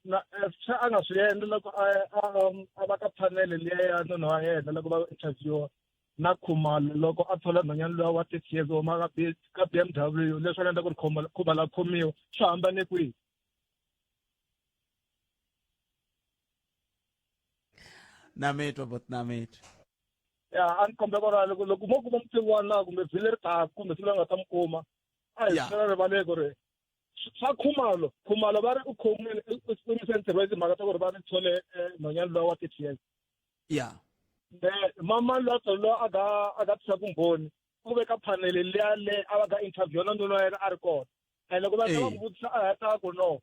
na se a nga swi endla loko a a va ka panel liya ya nuna wa yena loko va interviewer na Khumalo loko a thola nhwanyana luya wa 30 years huma ka ka BMW leswi nga endla ku ri Khumalo a khomiwa swi hambane kwihi. Na mi twa bot na mi twa. Ya a ni kombela ku ri loko loko mo kuma mutivi wa nawu kumbe vhiki leri taka kumbe siku leri nga ta mi kuma a hi swi rivaleni ku ri swa Khumalo Khumalo va ri u khomiwile u yimise ntirho wa timhaka ta ku ri va ri thole nhwanyana luya wa 30 years. Ya. Then mama luya loyi a ga a ga tisa vumbhoni u ve ka panel liya le a va ga interview na nuna wa yena a ri kona and loko va va ku vutisa a heta ku no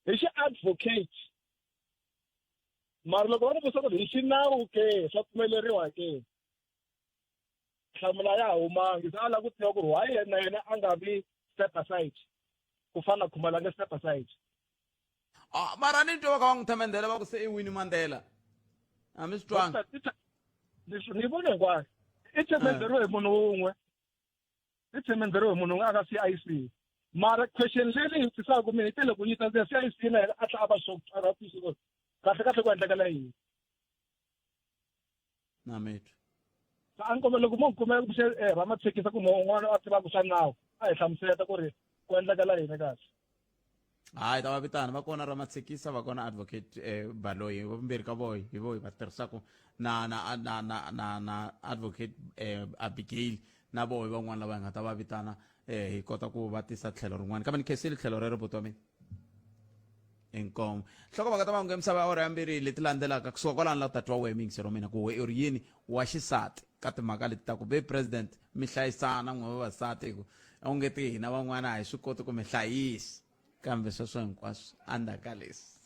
hi xi advocate mara loko va n'wi vutisa ku ri hi xinawu ke swa pfumeleriwa ke nhlamulo a ya ha humangi se a lava ku tiva ku ri why yena yena a nga vi step aside ku fana na Khumalo a nge step aside. Ah, mara ni twa va kha va n'wi themendhela va ku se i Winnie Mandela a mi swi twanga ni vone hinkwayo i themendheriwe hi munhu wun'we i themendheriwe hi munhu wun'we a ka CIC mara question leyi ni yi vutisaka mina yi tele ku nyita CIC na yena a tlhela a va shocked a nga twisisi ku kahle kahle ku endlekela yini na mi twa a ni kombela loko mo kumela ku eh, ramathekisa kumbe un'wana a tivaka swa nawu a hi hlamuseta ku ri ku endlekela yini kahle Hayi, ta va vitana va kona Ramatshekisa, va kona Advocate Baloyi, vambirhi ka voho hi voho va tirhisaka na na na na na na Advocate Abigail na voho hi van'wana lava hi nga ta va vitana hi kota ku va tisa tlhelo rin'wana. Kambe ni khensile tlhelo rero buti wa mina. Inkomu. Nhlokomhaka ta mahungu ya misava ya awara ya mbirhi leti landzelaka kusuka kwalano la ku ta twa wehe muyingiseri wa mina ku we u ri yini wa xisati ka timhaka leti ta ku ve president mi hlayisana n'we vavasati hi ku onge ti hina van'wana a hi swi koti ku mi hlayisa kambe sweswo hinkwaswo endzhaku ka leswi.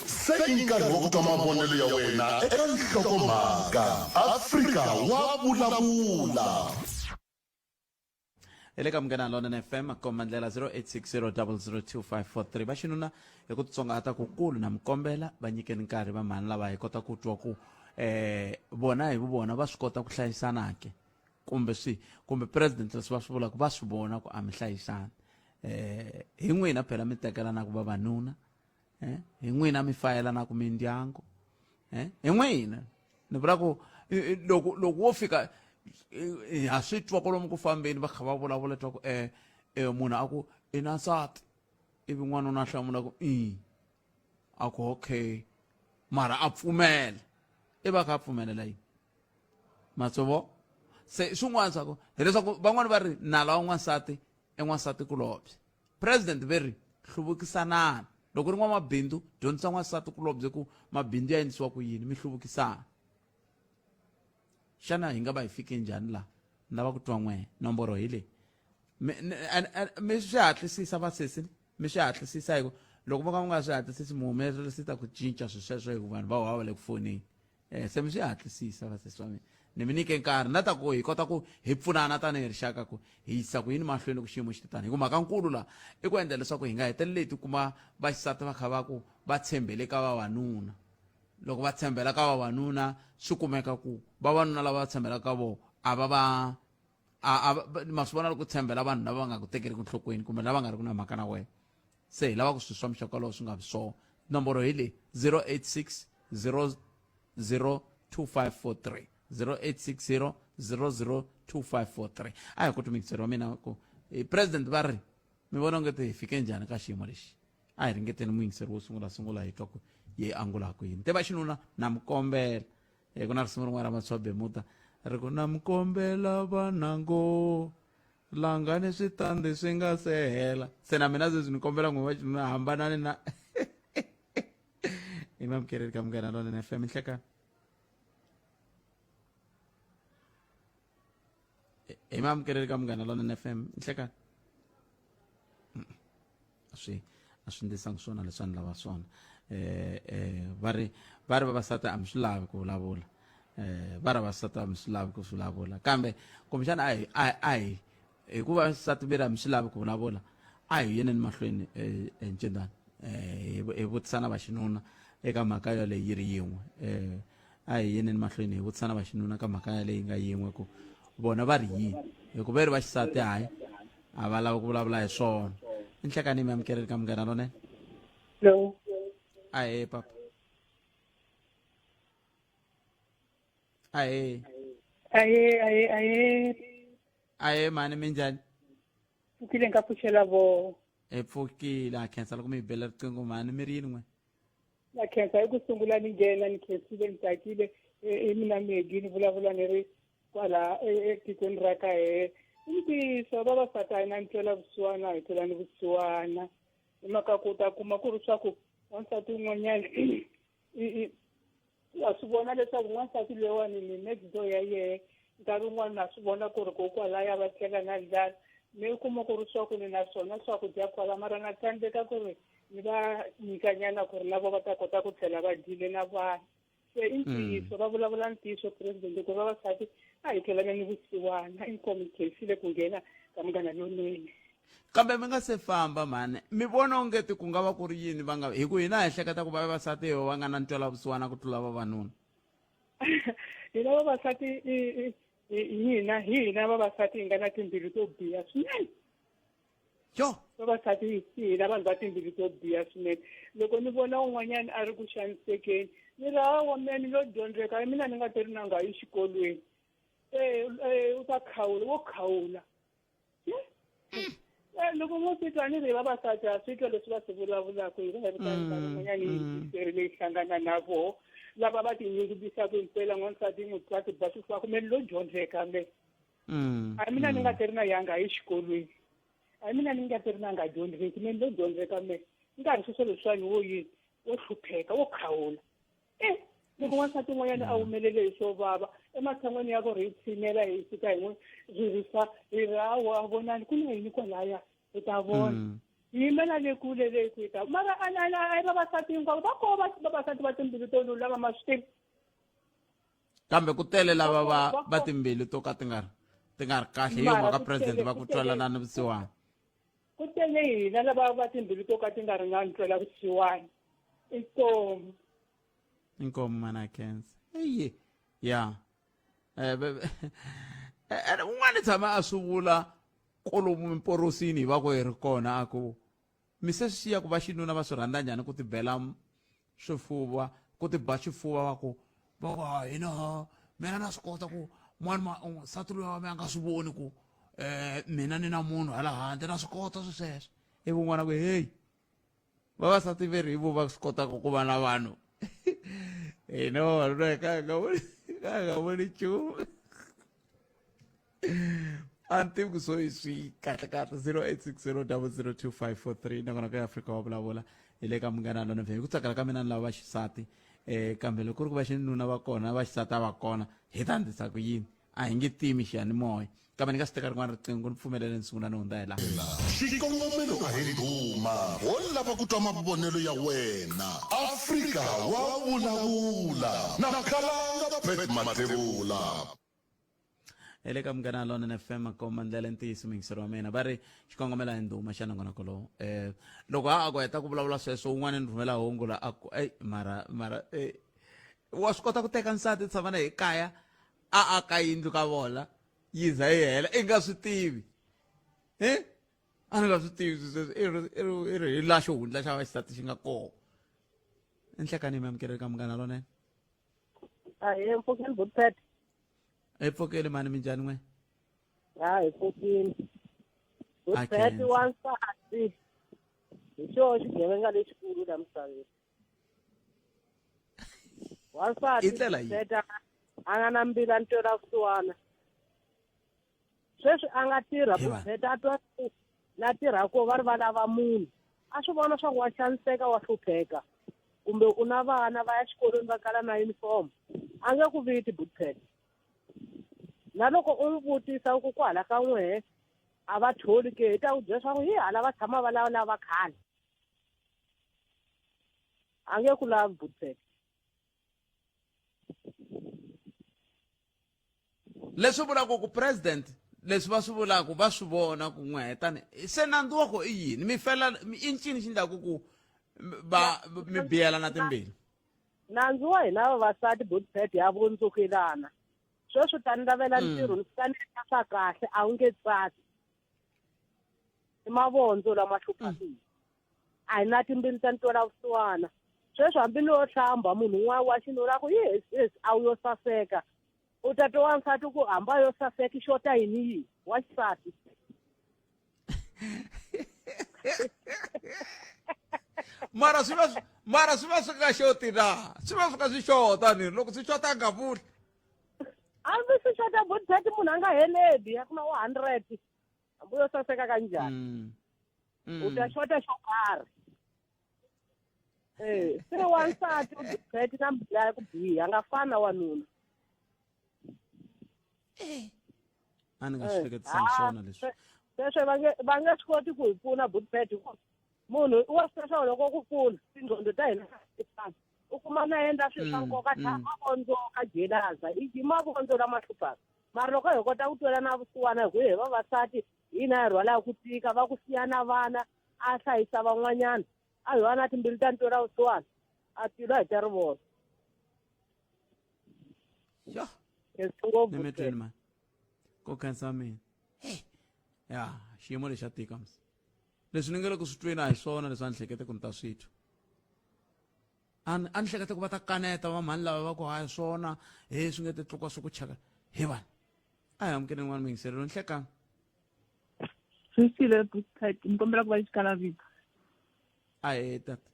Se i nkarhi wa ku twa mavonelo ya wena eka nhlokomhaka. Afrika wa vulavula. Hi le ka Munghana Lonene FM komba ndlela 0860002543. Va xinuna hi ku titsongahata kukulu na mi kombela va nyikeni nkarhi va mhani lava hi kota ku twa ku eh vona hi vona va swi kota ku hlayisana ke kumbe swi kumbe president leswi va swi vulaka va swi vona ku a mi hlayisani eh hi n'wina phela mi tekelanaka vavanuna eh hi n'wina mi fayelanaka mindyangu eh hi n'wina ni vula ku loko loko wo fika ha swi twa kwalomu ku fambeni va kha va vulavula twa ku eh eh munhu a ku i na nsati ivi n'wanuna a hlamula ku i a ku okay mara a pfumela i va kha a pfumelela yini matsovo se swin'wana swa ku hileswaku van'wani va ri nala wa n'wansati i n'wansati kulobye president ve ri hluvukisanani loko ri n'wamabindzu dyondzisa n'wansati kulobye ku mabindzu ya endlisiwa ku yini mi hluvukisana xana hi nga va hi fike njhani laha ni lava ku twa n'we nomboro hi leyi mi swi hatlisisa vasesi mi swi hatlisisa hi ku loko mo ka mi nga swi hatlisisi mi humelerisi ta ku cinca swi sweswo hi ku vanhu va huwa va le ku foneni um se mi swi hatlisisa vasesi va mina ni mi nyike nkarhi na ta ku hi kota ku hi pfunana tanihi rixaka ku hi yisa ku yini mahlweni loko xiyimo xi te tani hi ku mhaka nkulu laha i ku endla leswaku hi nga heteleli hi tikuma vaxisati va kha va ku va tshembele ka vavanuna loko va tshembela ka vavanuna swi kumeka ku vavanuna lava va tshembelaka ka vona a va va a ma swi vona loko tshembela vanhu lava va nga ku tekeliki nhlokweni kumbe lava nga ri ku na mhaka na wena se hi lava ku swi swa muxaka lowo swi nga vi swona nomboro hi leyi 086 00 2543 0860 00 2543 a hi ku tumikiseri wa mina ku president va ri mi vona onge ti hi fike njhani ka xiyimo lexi a hi ringeteni muyingiseri wo sungula sungula hi twa ku ye angulaka yini te va xinuna na mi kombela ku na risimu rin'wana ra Matswa Bemuda ri ku na mi kombela vanango langani switandi swi nga se hela se na mina sweswi ni kombela n'we va xinuna hambanani na i mamukeleli ka Munghana Lonene FM nhlekani. Hi mi amukeleli ka Munghana Lonene FM nhlekani. A swi ndlisangi swona leswi a ni lava swona. Va ri vavasati a mi swi lavi ku vulavula, va ri vavasati a mi swi lavi ku swi vulavula, kambe kumbexana a hi hikuva vasati veri a mi swi lavi ku vulavula, a hi yeneni mahlweni Ncindani, hi vutisana vaxinuna eka mhaka yaleyo yi ri yin'we. A hi yeneni mahlweni hi vutisana vaxinuna ka mhaka yaleyi nga yin'we, ku vona va ri yini, hikuva ri vaxisati hayi a va lava ku vulavula hi swona. I nhlekani, mi amukeleli ka Munghana Lonene. Hello. Ahee papa. Ahee. Ahee, ahee, ahee. Ahee mhani, minjhani? Pfukile nga pfuxela vo. Hi pfukile, ha khensa loko mi hi bela riqingho mhani, mi ri yini n'we? Na khensa hi ku sungula ni nghena, ni khensile, ni tsakile. I mina Megi, ni vulavula ni ri kwala etikweni ra ka hehe. I ntiyiso, vavasati a hi na ntwela vusiwana, hi twelani vusiwana. Hi mhaka ku u ta kuma ku ri swa ku wansati un'wanyana wa swi vona leswaku n'wansati loyiwani ni next door ya yehe, nkarhi wun'wani na swi vona ku ri kokwalaya va tlela na ndlala, mi kuma ku ri swa ku ni na swona swakudya kwala, mara na tsandzeka ku ri ni va nyikanyana ku ri na vo va ta kota ku tlhela va dyile na vana. Se i ntiyiso, va vulavula ntiyiso president, ku vavasati a hi twelaneni vusiwana. Inkomu, khensile ku nghena ka Munghana Lonene. Kambe mi nga se famba mhani, mi vona ongeti ku nga va ku ri yini va nga, hi ku hina hi hleketa ku vavasati hi va nga na ntwelavusiwana ku tlula vavanuna? Hina vavasati, hina hi hina vavasati hi nga na timbilu to biha swinene. Yo. Vavasati hi hina vanhu va timbilu to biha swinene. Loko ni vona un'wanyana a ri ku xanisekeni, ni ri hawa meni lo dyondzeka, hi mina ni nga ti ri na nga yi xikolweni. U ta khawula, wo khawula. Loko mo swi twa ni ri vavasati ha swi twa leswi va swi vulavulaka, hi va hi ri karhi nkarhi wun'wanyana hi yingiseri leyi hlangana na voho lava va tinyungubyisaka himpela. N'wansati n'wi twa ti ba swifuva kumbe ni lo dyondzeka me. A mina ni nga ti ri na yanga exikolweni, a mina ni nga ti ri na nga dyondzeki, me ni lo dyondzeka me. Nkarhi sweswo leswiwani wo yini, wo hlupheka, wo khawula. Loko n'wansati un'wanyana a humelele hi swo vava, ematshan'weni ya ku ri hi tshinela hi fika hi n'wi ririsa, hi ri hawa vonani ku na yini kwalaya, hi ta vona, hi yimela le kule le ku hi ta, mara a hi vavasati hinkwavo va koho vavasati va timbilu to lulama, ma swi tivi. Kambe ku tele lava va timbilu to ka ti nga ri kahle, hi yo mhaka president va ku twalanani vusiwana. Ku tele hina lava va timbilu to ka ti nga ri na ntwela vusiwana. Inkomu. Inkomu mana, khensa. Eyi ya un'wana tshama a swi vula kolomu mimporosini hi va ku hi ri kona, a ku mi se swi xiya ku va xinuna va swi rhandza njhani ku tibela swifuva, ku tiba xifuva, va ku hina mina na swi kota ku n'wana nsati loyi wa mina a nga swi voni ku mina ni na munhu hala handle, na swi kota swi sweswo. Ivi un'wana ku heyi, vavasati ve ri hi vo va swi kotaka ku va na vanhu, hina vavanuna hi ka hi nga voni, ka hi nga voni nchumu. A ni tivi ku swo swi kahle kahle. 0860002543, nakona ka Afrika wa vulavula hi le ka Munghana Lona hi ku tsakela ka mina ni lava va xisati, kambe loko ku ri ku va xinuna va kona, va xisati a va kona, hi ta ndlisa ku yini? A hi nge timi xiyanimoya, kambe ni nga swi teka rin'wana riqingho, ni pfumelele ni sungula ni hundza hi laha. Xikongomelo a hi ndhuma, ho lava ku twa mavonelo ya wena. Afrika wa vulavula na Khalanga Pat Mathebula. Hi le ka Munghana Lonene FM, komba ndlela ntiyiso muyingiseri wa mina. Va ri xikongomelo a hi ndhuma xa nongonoko lowu. Loko a ku heta ku vulavula sweswo, un'wana ni rhumela hungu la a ku ey mara wa swi kota ku teka nsati tshama na hi kaya, a aka yindlu ka vona yi za yi hela i nga swi tivi. A ni nga swi tivi sweswo, i ri hi laha xihundla xa vaxisati xi nga kona. Enhlekani, mi amukeleli ka Munghana Lonene. Ahee, mpfukeni Butpet. Hi pfukile mani, minjhani n'we? Ha, hi pfukile. Butpet, wansati hi xoho xigevenga lexikulu la misaveni. Wansati hi ndlela yi a nga na mbila ntwela vusiwana. Sweswi a nga tirha Butpet, a twa la tirha ko va ri va lava munhu, a swi vona swa ku wa xaniseka, wa hlupheka, kumbe u na vana va ya xikolweni va kala na uniform, a nge ku viti Butpet. Na loko u n'wi vutisa u ku kwahala ka n'wehe a va tholi ke, i ta ku byela swa ku hi hala va tshama va lava lava khale. A nge ku lavi Bootpet. Leswi vulaka ku president leswi va swi vulaka va swi vona ku n'we tani se nandzu wa ko i yini mi fela i ncini xi ndlaku ku va mi biyela na timbilu nandzu wa hina vavasati Bootpet ya vundzukelana sweswi ta ni lavela ntirho ni fika ni endla swa kahle a wu nge tsaki i mavondzo lama hluphaka a hi na timbilu ta ntwela vusiwana sweswi hambi ni yo hlamba munhu un'wana wa xinuna a ku yes yes a wu yo saseka u ta twa wansati ku hambi a yo saseka i xota yini yini wa xisati mara swi va mara swi va swi nga xoti na swi va swi nga swi xota ni loko swi xota nga vuli hambi swi xota bothat munhu a nga heleli ya ku na wa 100 hambi yo saseka ka njhani u ta xota xo karhi eh se wansati u bothat na mbilu ya ku biha a nga fani na wanuna a ni nga swi hleketisangi swona leswi sweswo va nge va nge swi koti ku hi pfuna butpet munhu wa swi tiva loko ku pfuna tindqondo ta hina u kuma na endla swilo swa nkoka tlha mavondzo ka jelaza i mavondzo lama hluphaka mara loko hi kota ku twela na vusiwana hi ku hi vavasati hina hi rhwalaka ku tika va ku siya na vana a hlayisa van'wanyana a hi va na timbilu ta ntwela vusiwana a tilo hi ta ri vona yo nimetweni mani ko khensa mina ya xiyimo lexi xa tika msi leswi ni nge le ku swi tweni a hi swona leswi a ni hlekete ku ni ta swi twa a ni a ni hlekete ku va ta kaneta vamhani lava va ku hayi swona he swi nge te tluka swi ku chaka he vanhu a hi amukeleni n'wana muyingiselelo ni hlekani Swisile ni kombela ku va xikalavito. A hi tata.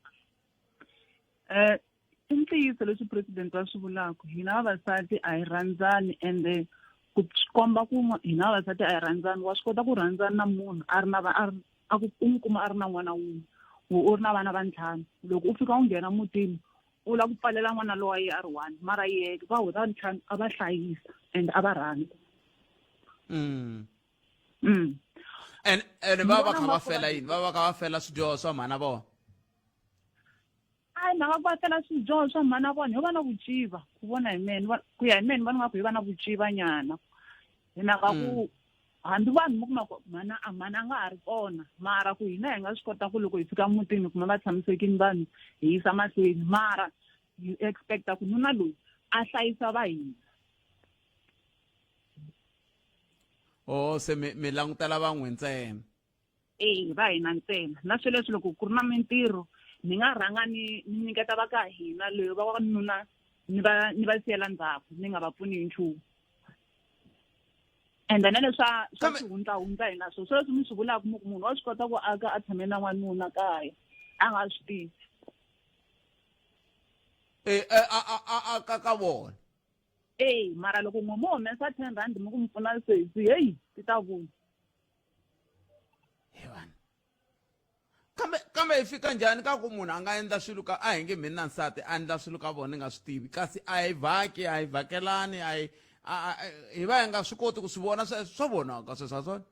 I ntiyiso leswi president va swi vulaka hina vavasati a hi rhandzani ende ku swi komba ku hina vavasati a hi rhandzani wa swi kota ku rhandzana na munhu a ri na a ri a ku u n'wi kuma a ri na n'wana wun'we u ri na vana va ntlhanu loko u fika u nghena mutini u lava ku pfalela n'wana lowa ye a ri one mara yehe va va ntlhanu a va hlayisa and a va rhandza And and va va kha va fela yini va va kha va fela swidyoho swa mhana vona a hi mhaka ku va fela swidyoho swa mhana vona hi va na vuciva ku vona hi mene ku ya hi mene vona nga ku hi va na vuciva nyana hi mhaka ku hambi vanhu mi kuma ku mhana a mhana a nga ha ri kona mara ku hina hi nga swi kota ku loko hi fika mutini kuma va tshamisekile vanhu hi yisa mahlweni mara hi expecta ku nuna loyi a hlayisa va hina oh se mi mi langutela van'we ntsena e va hina ntsena na sweleswi loko ku ri na mintirho ni nga rhanga ni ni nyiketa va ka hina leyo va wanuna ni va ni va siyela ndzhaku ni nga va pfuni hi nchumu ende na leswa swa swihundlahundla hi na swo sweswi mi swi vulaka mi ku munhu wa swi kota ku aka a tshame na n'wanuna kaya a nga swi tivi e a a a aka ka vona e mara loko n'we mo humesa R10 mi ku mi pfuna sesi heyi ti ta vuya kambe kambe hi fika njhani ka ku munhu a nga endla swilo ka a hi nge mhini na nsati a endla swilo ka vona ni nga swi tivi kasi a hi vhaki a hi vhakelani a hi hi va hi nga swi koti ku swi vona swa vonaka sweswo a swona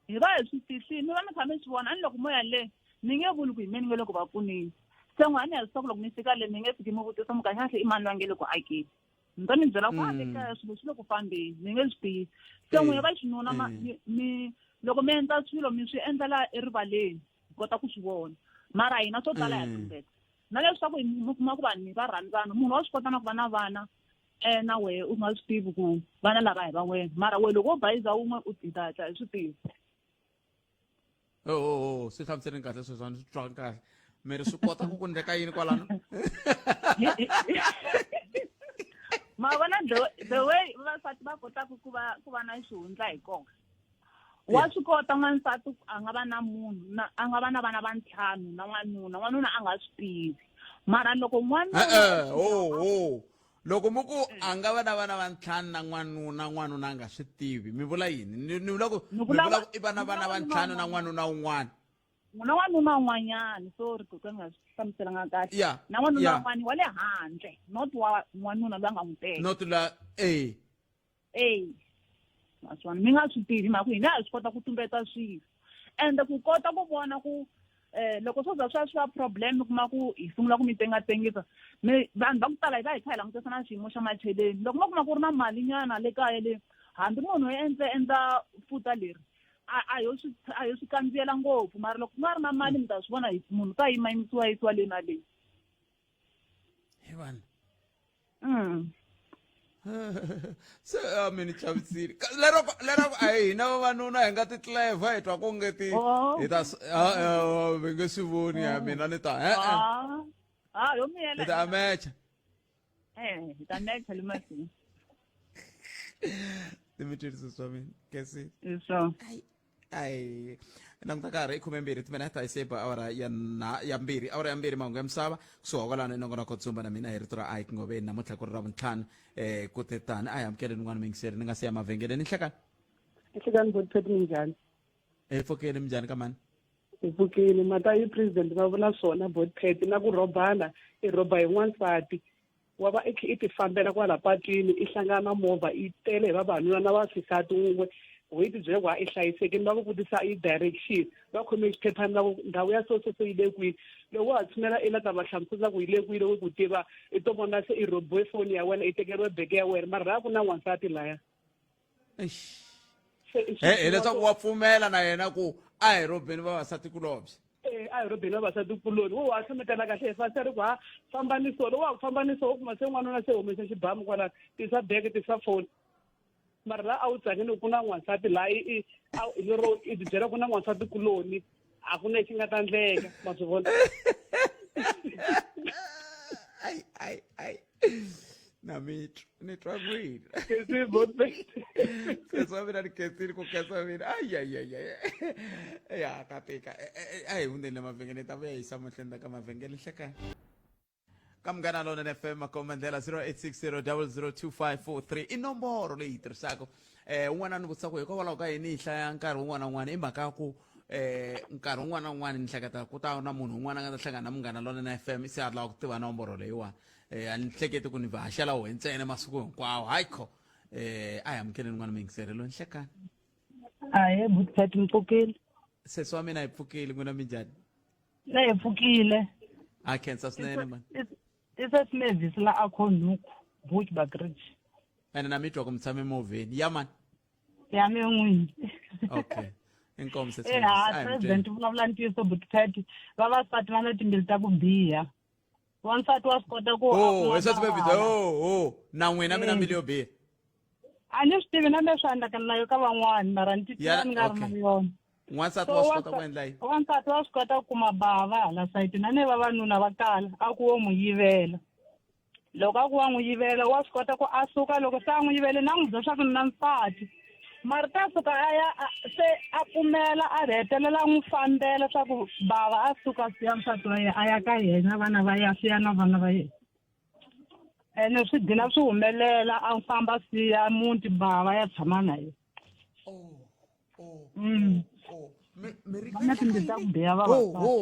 hi va hi swi fihlile mi va mi kha mi swi vona a ni loko mo ya le ni nge vuli ku hi me ni nge le ku va pfuneni se n'we a ni ya swa ku loko mi fika le mi nge fiki mi vutisa mi kahle kahle i mani loyi a nge le ku akeni ni ta mi byela ku a le kaya swilo swi le ku fambeni ni nge swi tivi se n'wina va xinuna mi loko mi endla swilo mi swi endlela erivaleni hi kota ku swi vona mara hina swo tala ya tumbeta na leswaku mi kuma ku vanhu va rhandzana munhu wa swi kota na ku va na vana um na wehe u nga swi tivi ku vana lava hi va wena mara wena loko wo bayiza wun'we u ta hatla hi swi tivi oh swi hlamuseleni kahle sweswo a ni swi twanga kahle mi ri swi kota ku ku ndleka yini kwalano ma vona the way vavasati va kotaka ku va ku va na xihundla hi kona wa swi kota n'wansati a nga va na munhu na a nga va na vana va ntlhanu na n'wanuna n'wanuna a nga swi tivi mara loko n'wanuna oh loko mi ku a nga va na vana va ntlhanu na n'wanuna n'wanuna a nga swi tivi mi vula yini ni ni vula ku mi vula ku i va na vana va ntlhanu na n'wanuna un'wana na n'wanuna un'wanyana sorry ku ka nga swi hlamuselanga kahle yeah, na n'wanuna yeah. un'wana wa le handle not wa n'wanuna loyi a nga n'wi teka not la eh. Eyi maswona mi nga swi tivi mhaka ku hina ha swi kota ku tumbeta swilo ende ku kota ku vona ku eh loko swo za swa swi va problem mi kuma ku hi sungula ku mi tengatengisa mi vanhu va ku tala hi va hi kha hi langutisa na xiyimo xa macheleni loko mo kuma ku ri na mali nyana le kaya le hambi munhu endle endla futa leri a a yo swi a yo swi kandziyela ngopfu mara loko ku nga ri na mali mi ta swi vona hi munhu ta yima yimisiwa yisiwa le na le he vanhu Se a mi ni chavisile lero lero a hi hina vavanuna hi nga ti clever hi twa ku nge ti Oh. hi ta mi nge swi voni ya mina ni ta e-e Ah, ah, yo miyela hi ta amecha eh hi ta mecha le mahlweni timitwini swa mina kesi so ai languta karhi i 12 timinete hi seba awara ya na ya mbirhi awara ya mbirhi mahungu ya misava kusuka kwalano i nongonoko tsumba na mina hi rito ra ike ngoveni namuntlha ku ri ra vuntlhanu um ku te tani a hi amukeleni n'wana muyingiseri ni nga si ya mavhengeleni nhlekani Nhlekani Botpet minjhani? hi pfukile minjhani ka mani Hi pfukile mhaka yi president va vula swona Botpet na ku rhobana i rhoba hi n'wansati wa va i kha i ti fambela kwala patwini i hlangana na movha yi tele hi vavanuna na vaxisati wun'we ho yi tibyela ku ha i hlayisekile va ku vutisa i direction va khome xiphephani va ku ndhawu ya so so so yi le kwini loko wa ha tshunela i la ta va hlamusela ku yi le kwini loko ku tiva i to vona se i rhobiwe foni ya wena i tekeriwe bege ya wena mara laha ku na n'wansati laya hileswaku wa pfumela na yena ku a hi robeni vavasati kulobye eh a hi robeni vavasati kuloni wo wa hlometela kahle hi fasi ri ku ha fambani so loko wa ku fambani so u kuma se n'wanuna se humesa xibamu kwala tisa bege tisa foni mara laha a wu tsakini ku na n'wansati laha i i lero i tibyela ku na n'wansati kuloni a ku na lexi nga ta endleka ma swi vona ai ai ai na mitwa ni twa kwini sesi wa mina ni khensile ku khensa wa mina ayayayay ya ka tika a hi hundzeni le mavhengele ta vuya yisa mahlweni ka mavhengele nhlekani ka munghana lonene fm makomba ndlela 0860002543 i nomboro leyi yi tirhisaka eh un'wana ni vutisa ku hikwalaho ka yini yi hlaya nkarhi wun'wana na wun'wana i mhaka ya ku eh nkarhi wun'wana na wun'wana ni hleketa ku ta na munhu un'wana a nga ta hlangana na munghana lonene fm se a lava ku tiva nomboro leyiwani eh a ni hleketi ku ni va haxela wehe ntsena masiku hinkwawo hayi kho eh a hi amukeleni n'wana muyingiseri loyi nhlekani Ahee, Butpet mi pfukile. Sesi wa mina hi pfukile n'wina minjhani? Na hi pfukile. A khensa swinene mani. I sesi Mavis la a Khonhuku, Bushbuckridge. Ene na mi twa ku mi tshame movheni. Ya mani? Ya mi n'wini. Okay. Inkomu sesi Eh, Mavis. ha A hi mi president tweni. vulavula ntiyiso Butpet. Vavasati va na timbilu ta ku biha. Wansati wa swi kota ku a Oh, kuma hi sesi Mavis. bava. Oh, oh. Na n'wina mi na Eh. mbilu yo biha. A ni swi tivi na me swi endlaka na yo ka van'wani mara ni titwa Ya, ni nga ri na okay. yona. N'wansati So wa swi kota ku wansa- endla yini? wansati wa swi kota ku kuma bava hala sayitini a ne vavanuna va kala a ku wo n'wi yivela loko a ku wa n'wi yivela wa swi kota ku a suka loko se a n'wi yivele na n'wi byela swa ku ni na nsati mara ta suka a ya se a pfumela a hetelela a n'wi fambela swa ku bava a suka a siya nsati wa yena a ya ka yena vana va ya siya na vana va yena ene swi gcina swi humelela a famba siya muti bava ya tshama na yena Mi na timbilu ta ku biha ho vavasati ho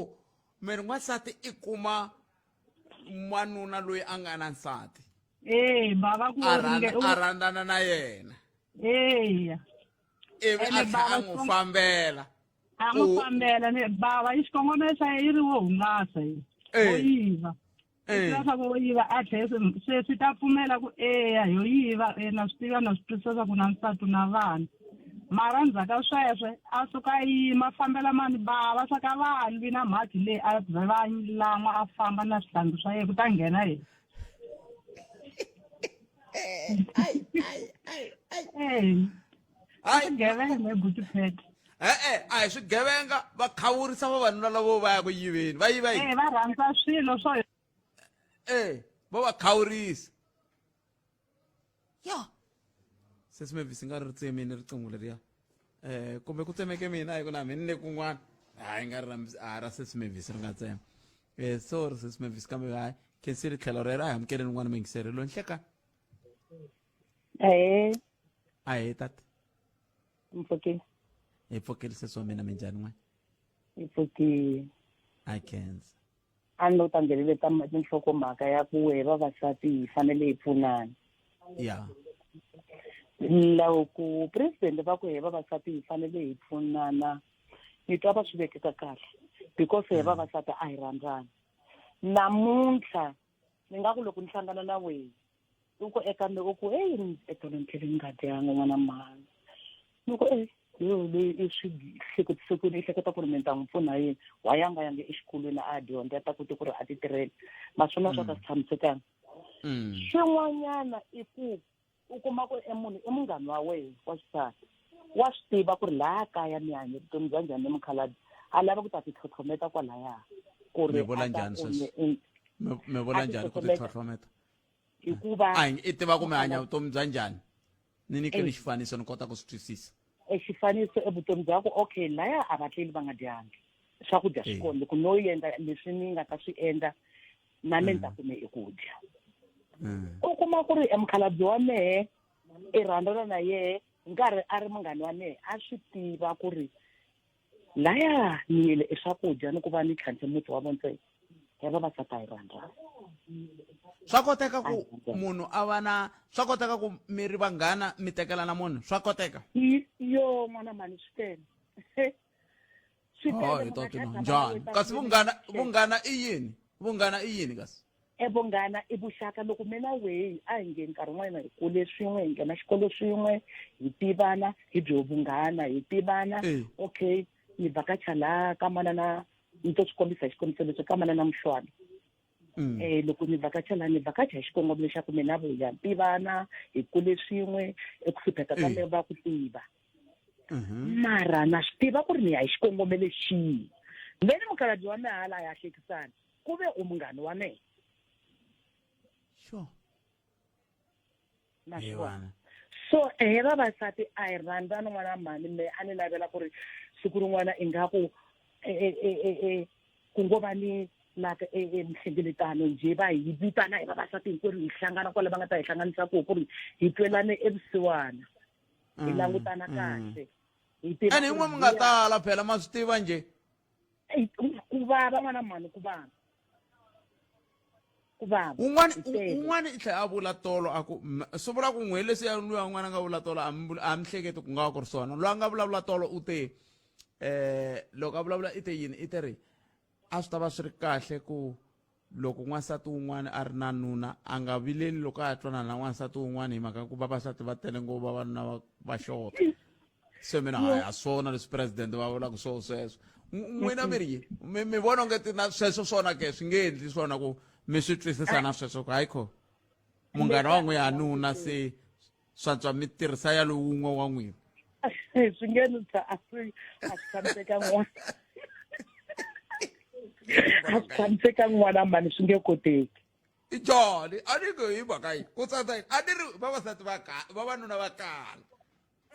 mi ri n'wansati i kuma n'wanuna loyi a nga na nsati ee bava ku a ringe rhandza a rhandzana na yena eya ivi Ene a tlhela a bava n'wi fambela a n'wi ku fambela ni bava yi xikongomelo xa yena yi ri wo hungasa yi wo Eh. yiva Eh. swi swa ku wo yiva a tlhela se swi ta pfumela ku eya yo yiva e na swi tiva na swi twisisa swa ku na nsati na vana mara ndzhaku ka sweswo a suka a yima a fambela mani bava swa ka va lwi na mhakhi leyi a ze va lan'wa a famba na swihlangi swa yena ku ta nghena yena Hayi. swigevenga ebutipete e-e a hi swigevenga va khawurisa vavanuna lavo va ya ku yiveni va yiva yini va rhandza swilo swo e va va khawurisa ya sesi mavis nga ri tsemini riqingho leriya um kumbe ku tsemeke mina hi ku na mina ni le kun'wana hayi nga ri ra a ra sesi mavis ri nga tsema um sorry sesi mavis kambe hayi khensile tlhelo rero a hi amukeleni n'wana muyingiseri loyi nhleka Ahee, ahee tata mi pfukile. hi pfukile sesi wa mina minjhani n'wana Hi pfukile. a khensa A ni lo ta ngheneleta tinhlokomhaka ya ku wehe vavasati hi fanele hi pfunana. ya Loko president va ku he vavasati hi fanele hi pfunana ni twa va swi vekeka kahle because he vavasati a hi rhandzani namuntlha ni nga ku loko ni hlangana na wena u ku eka mi u ku heyi etolo ni tlhele ni nga dyanga n'wana mhani ni ku e yo leyi i swi hleketise kwini i hleketa ku ri mi ta n'wi pfuna yini wa yanga yange exikolweni a dyondza a ta kote ku ri a ti tirhela naswona swa ka swi tshamisekanga swin'wanyana i ku u kuma ku e munhu i munghana wa wena wa xisati wa swi tiva ku ri laha kaya mi hanye vutomi bya njhani ni mukhalabye a lava ku ta ti tlhotlhometa kwalaya ku ri Mi vula a ta njhani ku sweswo? mi- Mi vula A ti njhani ku ti tlhotlhometa. tlhotlhometa hikuva a i tiva ku mi hanya vutomi bya njhani ni nyikeni Eh. xifaniso ni kota ku swi twisisa e xifaniso evutomi bya ku okay laya a va tleli va nga dyangi swakudya swi Eh. kona loko no endla leswi ni nga ta swi endla na me ni ta kume eku dya u kuma ku ri emukhalabye wa mehe i rhandzana na yehe nkarhi a ri munghani wa mehe a swi tiva ku ri laya ni yele i swakudya ni ku va ni tlhantlhe muti wa vontsena ya vavasati a hi rhandzana Swa koteka ku munhu a va na swa koteka ku mi ri vanghana mi tekelana munhu swa koteka yo n'wana mhani swi tele swi Oh, tele hi munhu to a tino tlhela a njhani tshama kasi na vunghana vunghana i yini vunghana i yini kasi e vunghana i vuxaka loko mina weyi a hi nge nkarhi wun'wana hi kule swin'we hi nghena xikolo swin'we hi tivana hi byo vunghana hi tivana okay ni vhakacha laha ka manana ni to swi kombisa hi xikombiso leswi ka manana muhlwana eh loko ni vhakacha laha ni vhakacha hi xikongomelo xa ku mina vuya tivana hi kule swin'we eku hlupheka ka me va ku tiva mara na swi tiva ku ri ni ya hi xikongomelo xihi then mukhalabye wa mehe hala ya hlekisana ku ve u munghani wa mehe sure na swi vona so ehe vavasati a hi rhandzani n'wana mhani me a ni navela ku ri siku rin'wana ingaku ku ngo va ni like mihlengeletano njhe va hi vitana hi vavasati hinkwerhu hi hlangana kwale va nga ta hi hlanganisa koho ku ri hi twelane evusiwana hi langutana kahle hi tiva ene yin'we mi nga tala phela ma swi tiva njhe ku vava n'wana mhani ku vava ku vava un'wana un'wana i tlhela a vula tolo a ku swi vula ku n'we leswi ya luya un'wana a nga vula tolo a mi hleketi ku nga va ku ri swona loyi a nga vulavula tolo u te eh loko a vulavula i te yini i te ri a swi ta va swi ri kahle ku loko n'wansati wun'wana a ri na nuna a nga vileli loko a ya twanana na n'wansati wun'wana hi mhaka ku vavasati va tele ngopfu vavanuna va va xota se mina hayi a swona leswi president va vulaka swo sweswo n'wina mi ri yini mi mi vona onge ti na sweswo swona ke swi nge endli swona ku mi swi twisisa na sweswo ku hayi kho munghana wa n'wina nuna se swantswa mi tirhisa ya lowun'we wa n'wina swi nge ni a swi a swi tshamiseka n'wana a swi tshamiseka n'wana mani swi nge koteki njhani a ni ku hi mhaka yi ku tsandza yini a ni ri vavasati va ka vavanuna va kala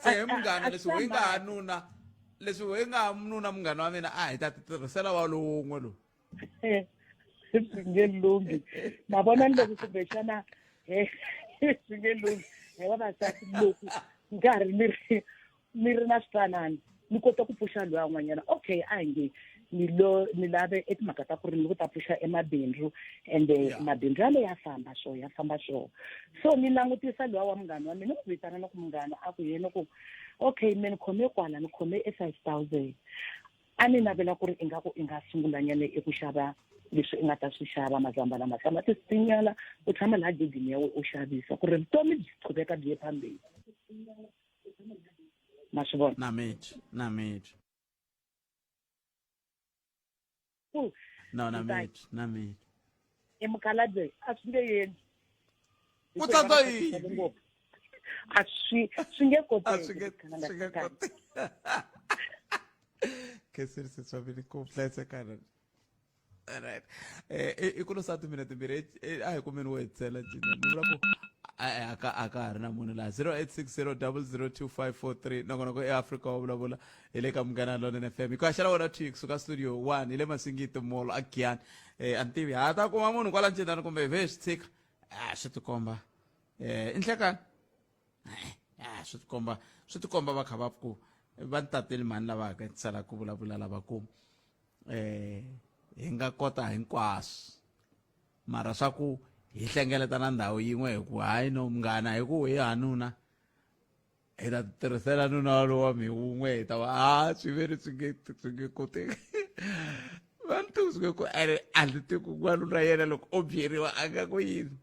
se he munghana leswi we nga ha nuna leswi we nga ha nuna munghana wa mina a hi ta ti tirhisela wa lowun'we lowu swi nge lunghi ma vona ni loko kumbexana he swi nge lunghi he vavasati loko nkarhi mi ri mi ri na switanani mi kota ku pfuxa loyi an'wanyana okay a hi nge ni lo ni lave etimhaka ta ku ri ni ku ta pfuxa emabindzu ende mabindzu yale ya famba swo ya famba swo so ni langutisa luwa wa munghana wa mina ni ku vitana na ku munghana a ku yena ku okay me ni khome kwala ni khome e 5000 a ni navela ku ri ingaku i nga sungulanyana eku xava leswi i nga ta swi xava mazambhala matamatisi tinyala u tshama laha gegini ya wena u xavisa ku ri vutomi byi qhubeka byi ye phambili ma swi vona na mitwi na mitwi no na mitwi na mitwi i mukhalabye a swi nge endli ku tsandza yini a swi swi nge koteki swi nge koteki khensile sesi wa mina ku hlayisekana alright eh i ku losa timinete timbirhi a hi kumeni wo hetisela cina ni vula ku a ka a ka ha ri na munhu laha 0860002543 nongonoko eAfrika wa vulavula hi le ka Munghana Lonene FM hi ku haxela wona thwi kusuka studio 1 hi le Masingiti Mall a Giyani eh a ni tivi ha ta kuma munhu kwala ncindani kumbe vhe swi tshika a swi tikomba eh i nhlekani a swi tikomba swi tikomba va kha va ku va ni tateli mhani lava ka sala ku vulavula lava ku eh hi nga kota hinkwaswo mara swa ku hi hlengeletana ndhawu yin'we hi ku hayi no munghana hi ku hi hanuna Hi ta tirhisela nuna walowo wa mi wun'we hi ta va a swi ve ri swi nge swi nge koteki. Va ni tivi swi nge ku ene a ni tivi ku n'wanuna yena loko o byeriwa a nga ku yini.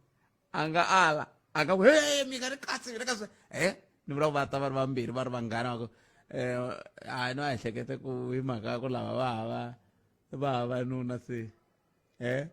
A nga ala a nga ku he mi nga ni kasi mina ka swi he ni vula ku va ta va ri vambirhi va ri vanghana va ku hayi no a ehlekete ku hi mhaka ya ku lava va hava va hava nuna se he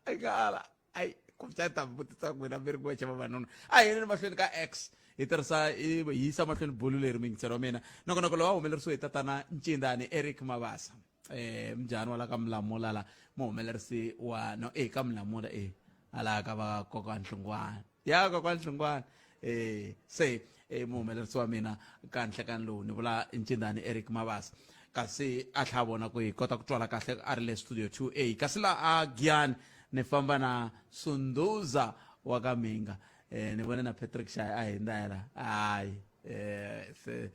a nga ala ayi kumbexana ta vutisa n'wina mi ri n'wexe vavanuna a hi yeni mahlweni ka x hi tirhisa hi yisa mahlweni bulu leri muyingiseri wa mina nongonoko lowu a humelerisiwe hi tatana ncindani eric mabasa eh mjhani wa la ka mulamula la muhumelerisi wa no e ka mulamula e ala ka va kokwa nhlungwana ya kokwa nhlungwana eh se eh muhumelerisi wa mina ka nhlekani lowu ni vula ncindani eric mabasa kasi a tlha vona ku hi kota ku twala kahle a ri le studio 2a kasi la a giyani ni famba na sunduza wa ka minga eh ni vone na patrick xayi a hindza yela hayi eh se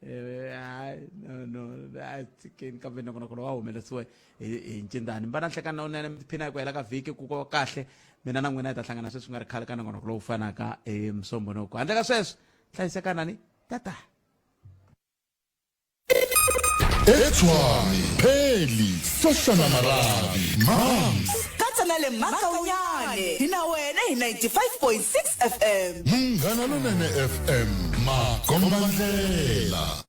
hayi no no a tshikeni kambe nongonoko lowu wa humelerisiwe hi hi ncindani mi va na nhlekani lowunene mi tiphina hi ku hela ka vhiki ku ko kahle mina na n'wina hi ta hlangana sweswi nga ri khale ka nongonoko lowu fanaka hi musombonoko handle ka sweswo hlayisekanani tata Etshwane, Pheli, Soshana Marabi, Mams. Katsa na le Makaunyane hi na wena hi 95.6 FM. Munghana Lonene FM, makombandlela.